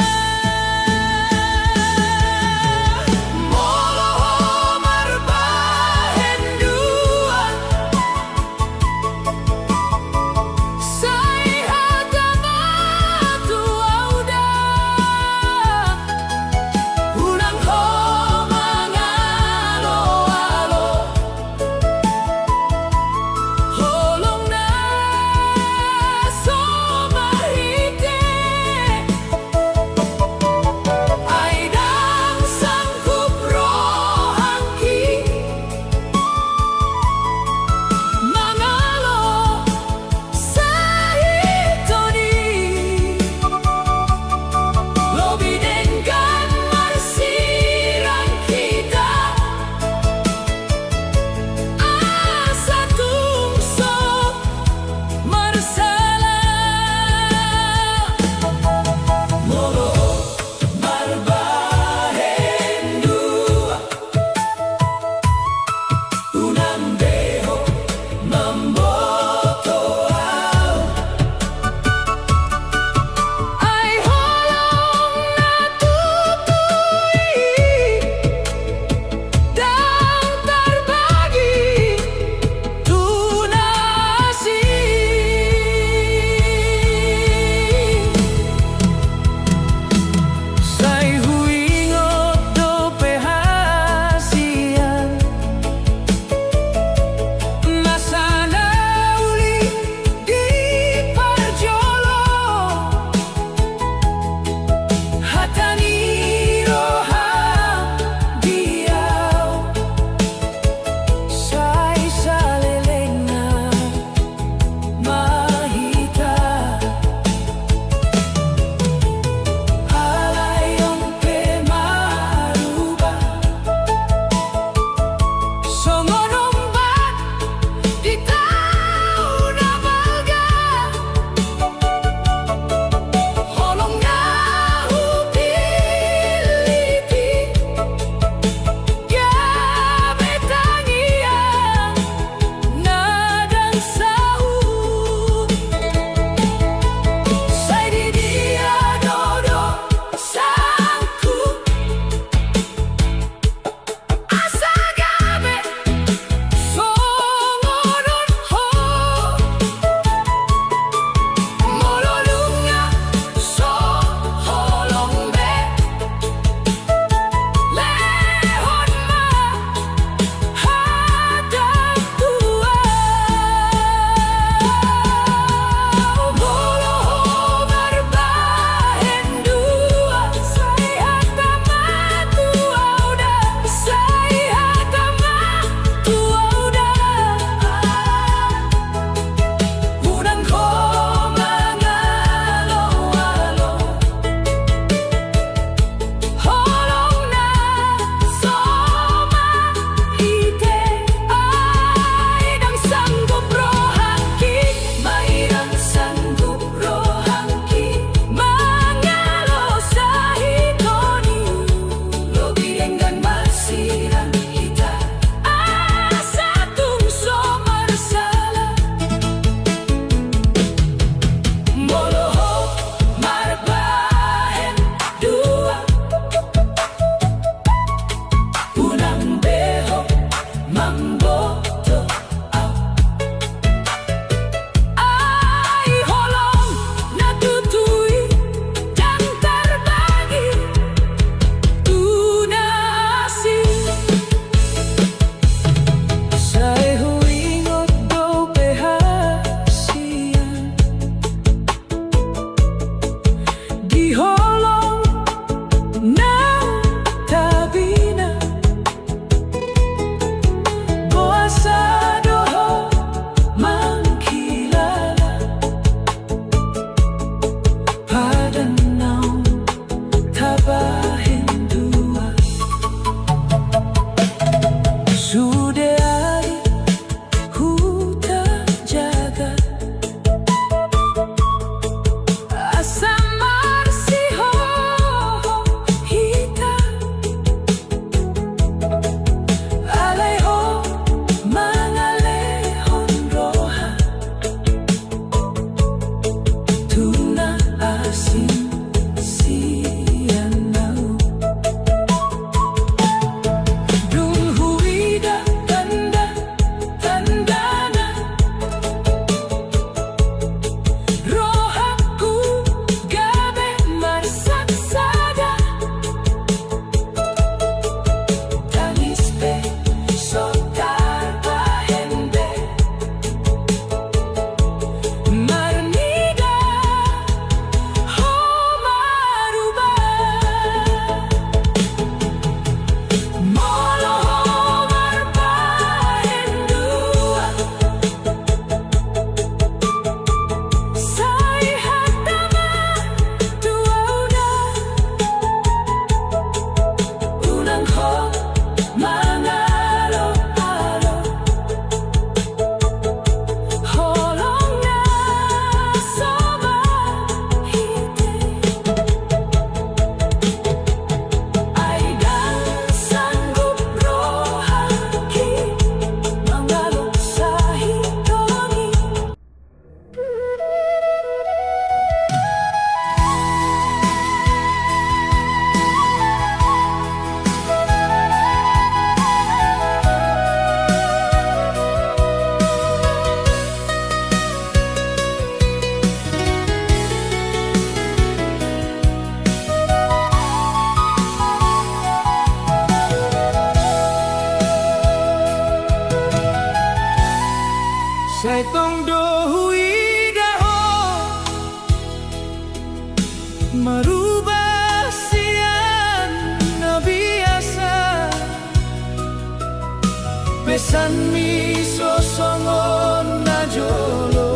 Tanmi so songon na jolo,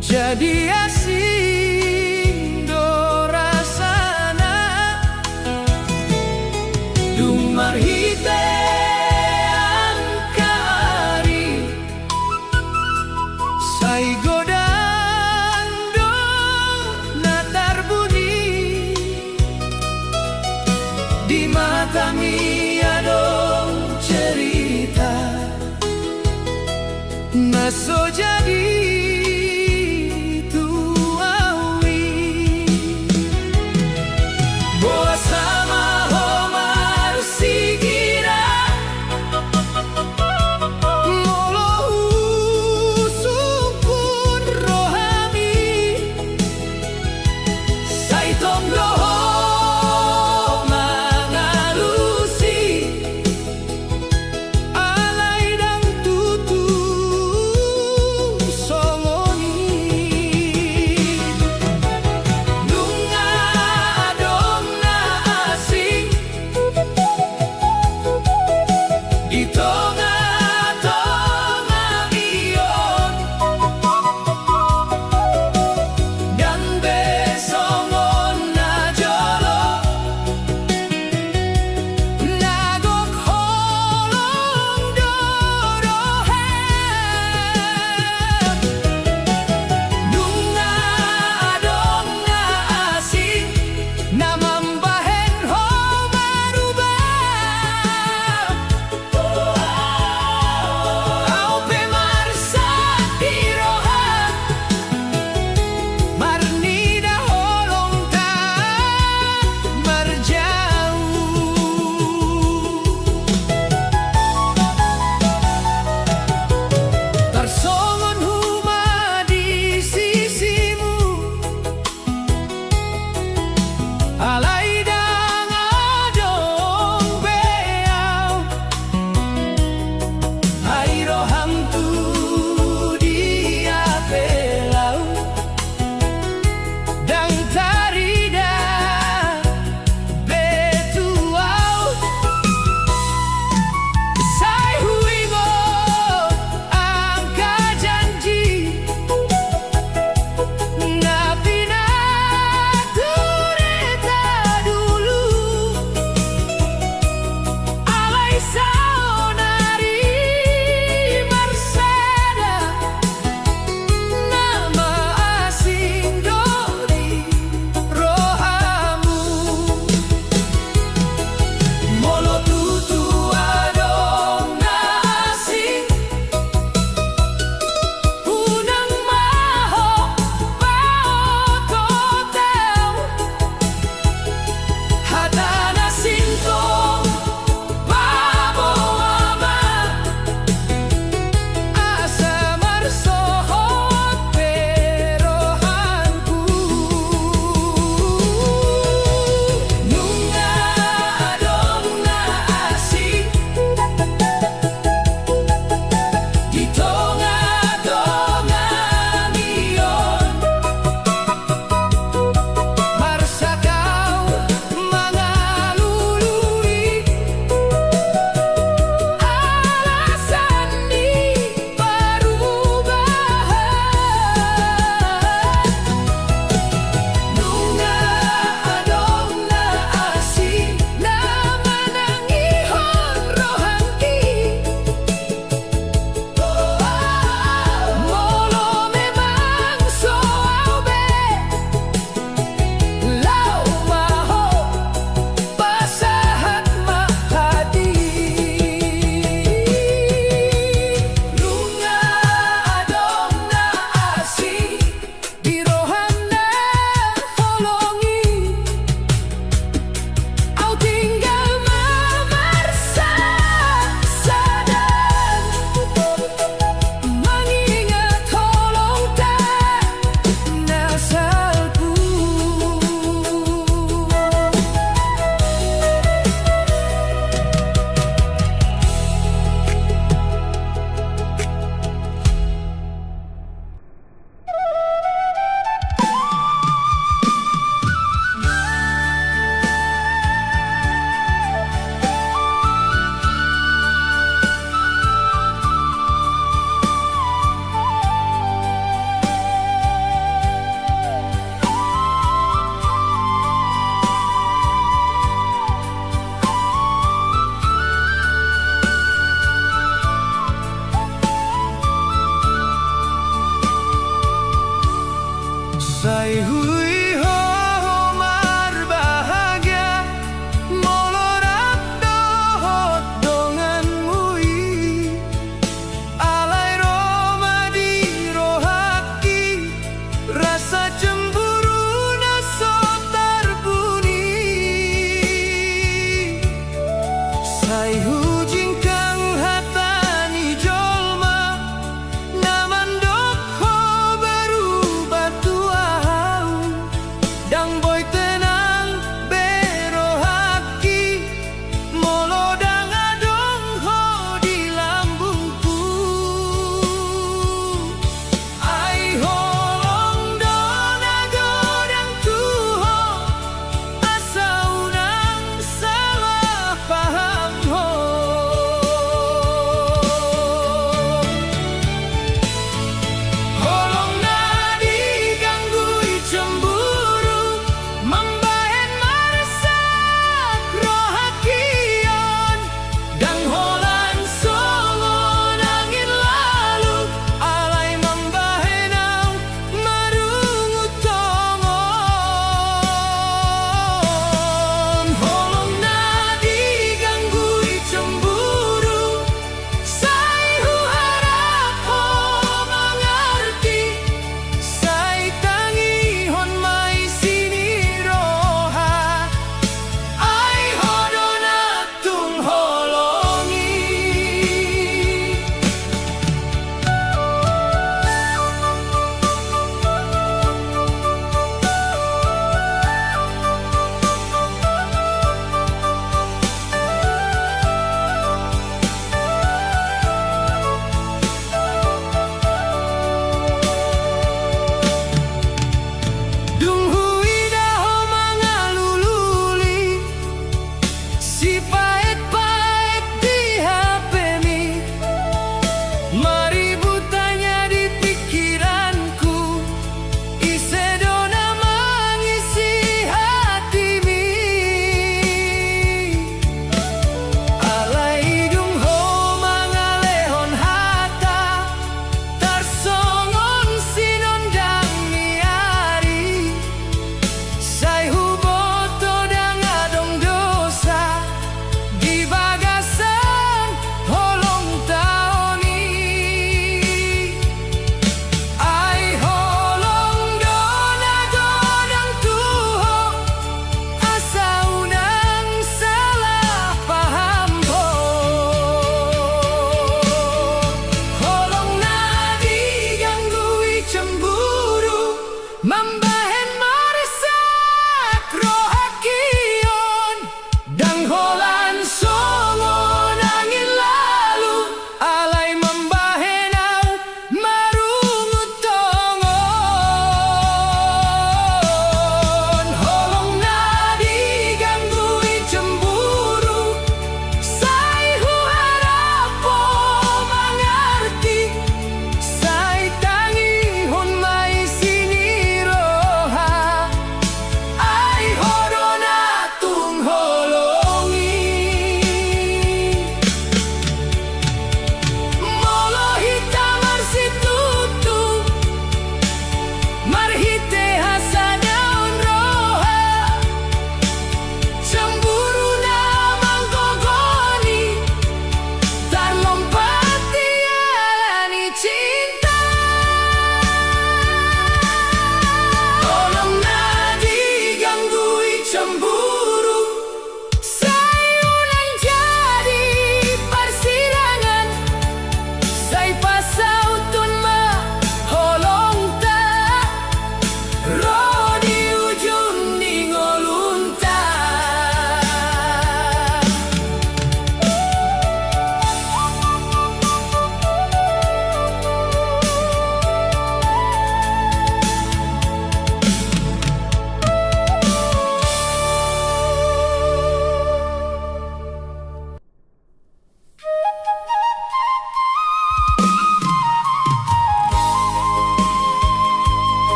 jadi asing do rasana. Dung marhite angka ari, sai godang do na tarbuni. Di matami adong cerita na so jadi tu au i. Boasa ma ho marsigira, molo husungkun rohami, sai tong do ho mangalusi, alai ndang tutu songon i. Nunga adong na asing di tonga-tonga i on, ndang be songon na jolo, na gok holong do roha. Nunga adong na asing na mambahen ho maruba. Au pe marsak di roha, marnida holong ta marjau. Tarsongon huma di sisimu, alai ndang adong be au. Ai roham tu dia pe laho, ndang tarida be tu au. Sai huingot angka janji na pinatureta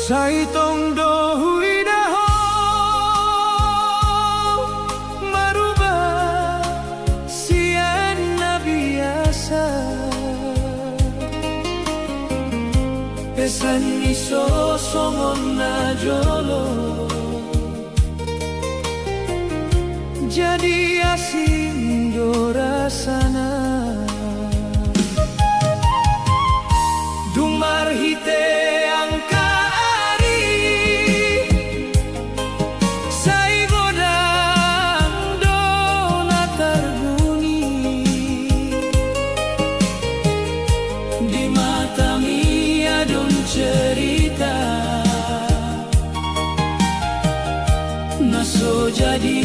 Sai tong do huida ho maruba sian na biasa. Pesan ni so songon na jolo, jadi asing do rasana. Dung marhite angka ari, sai godang do na tarbuni. Di matami adong cerita na so jadi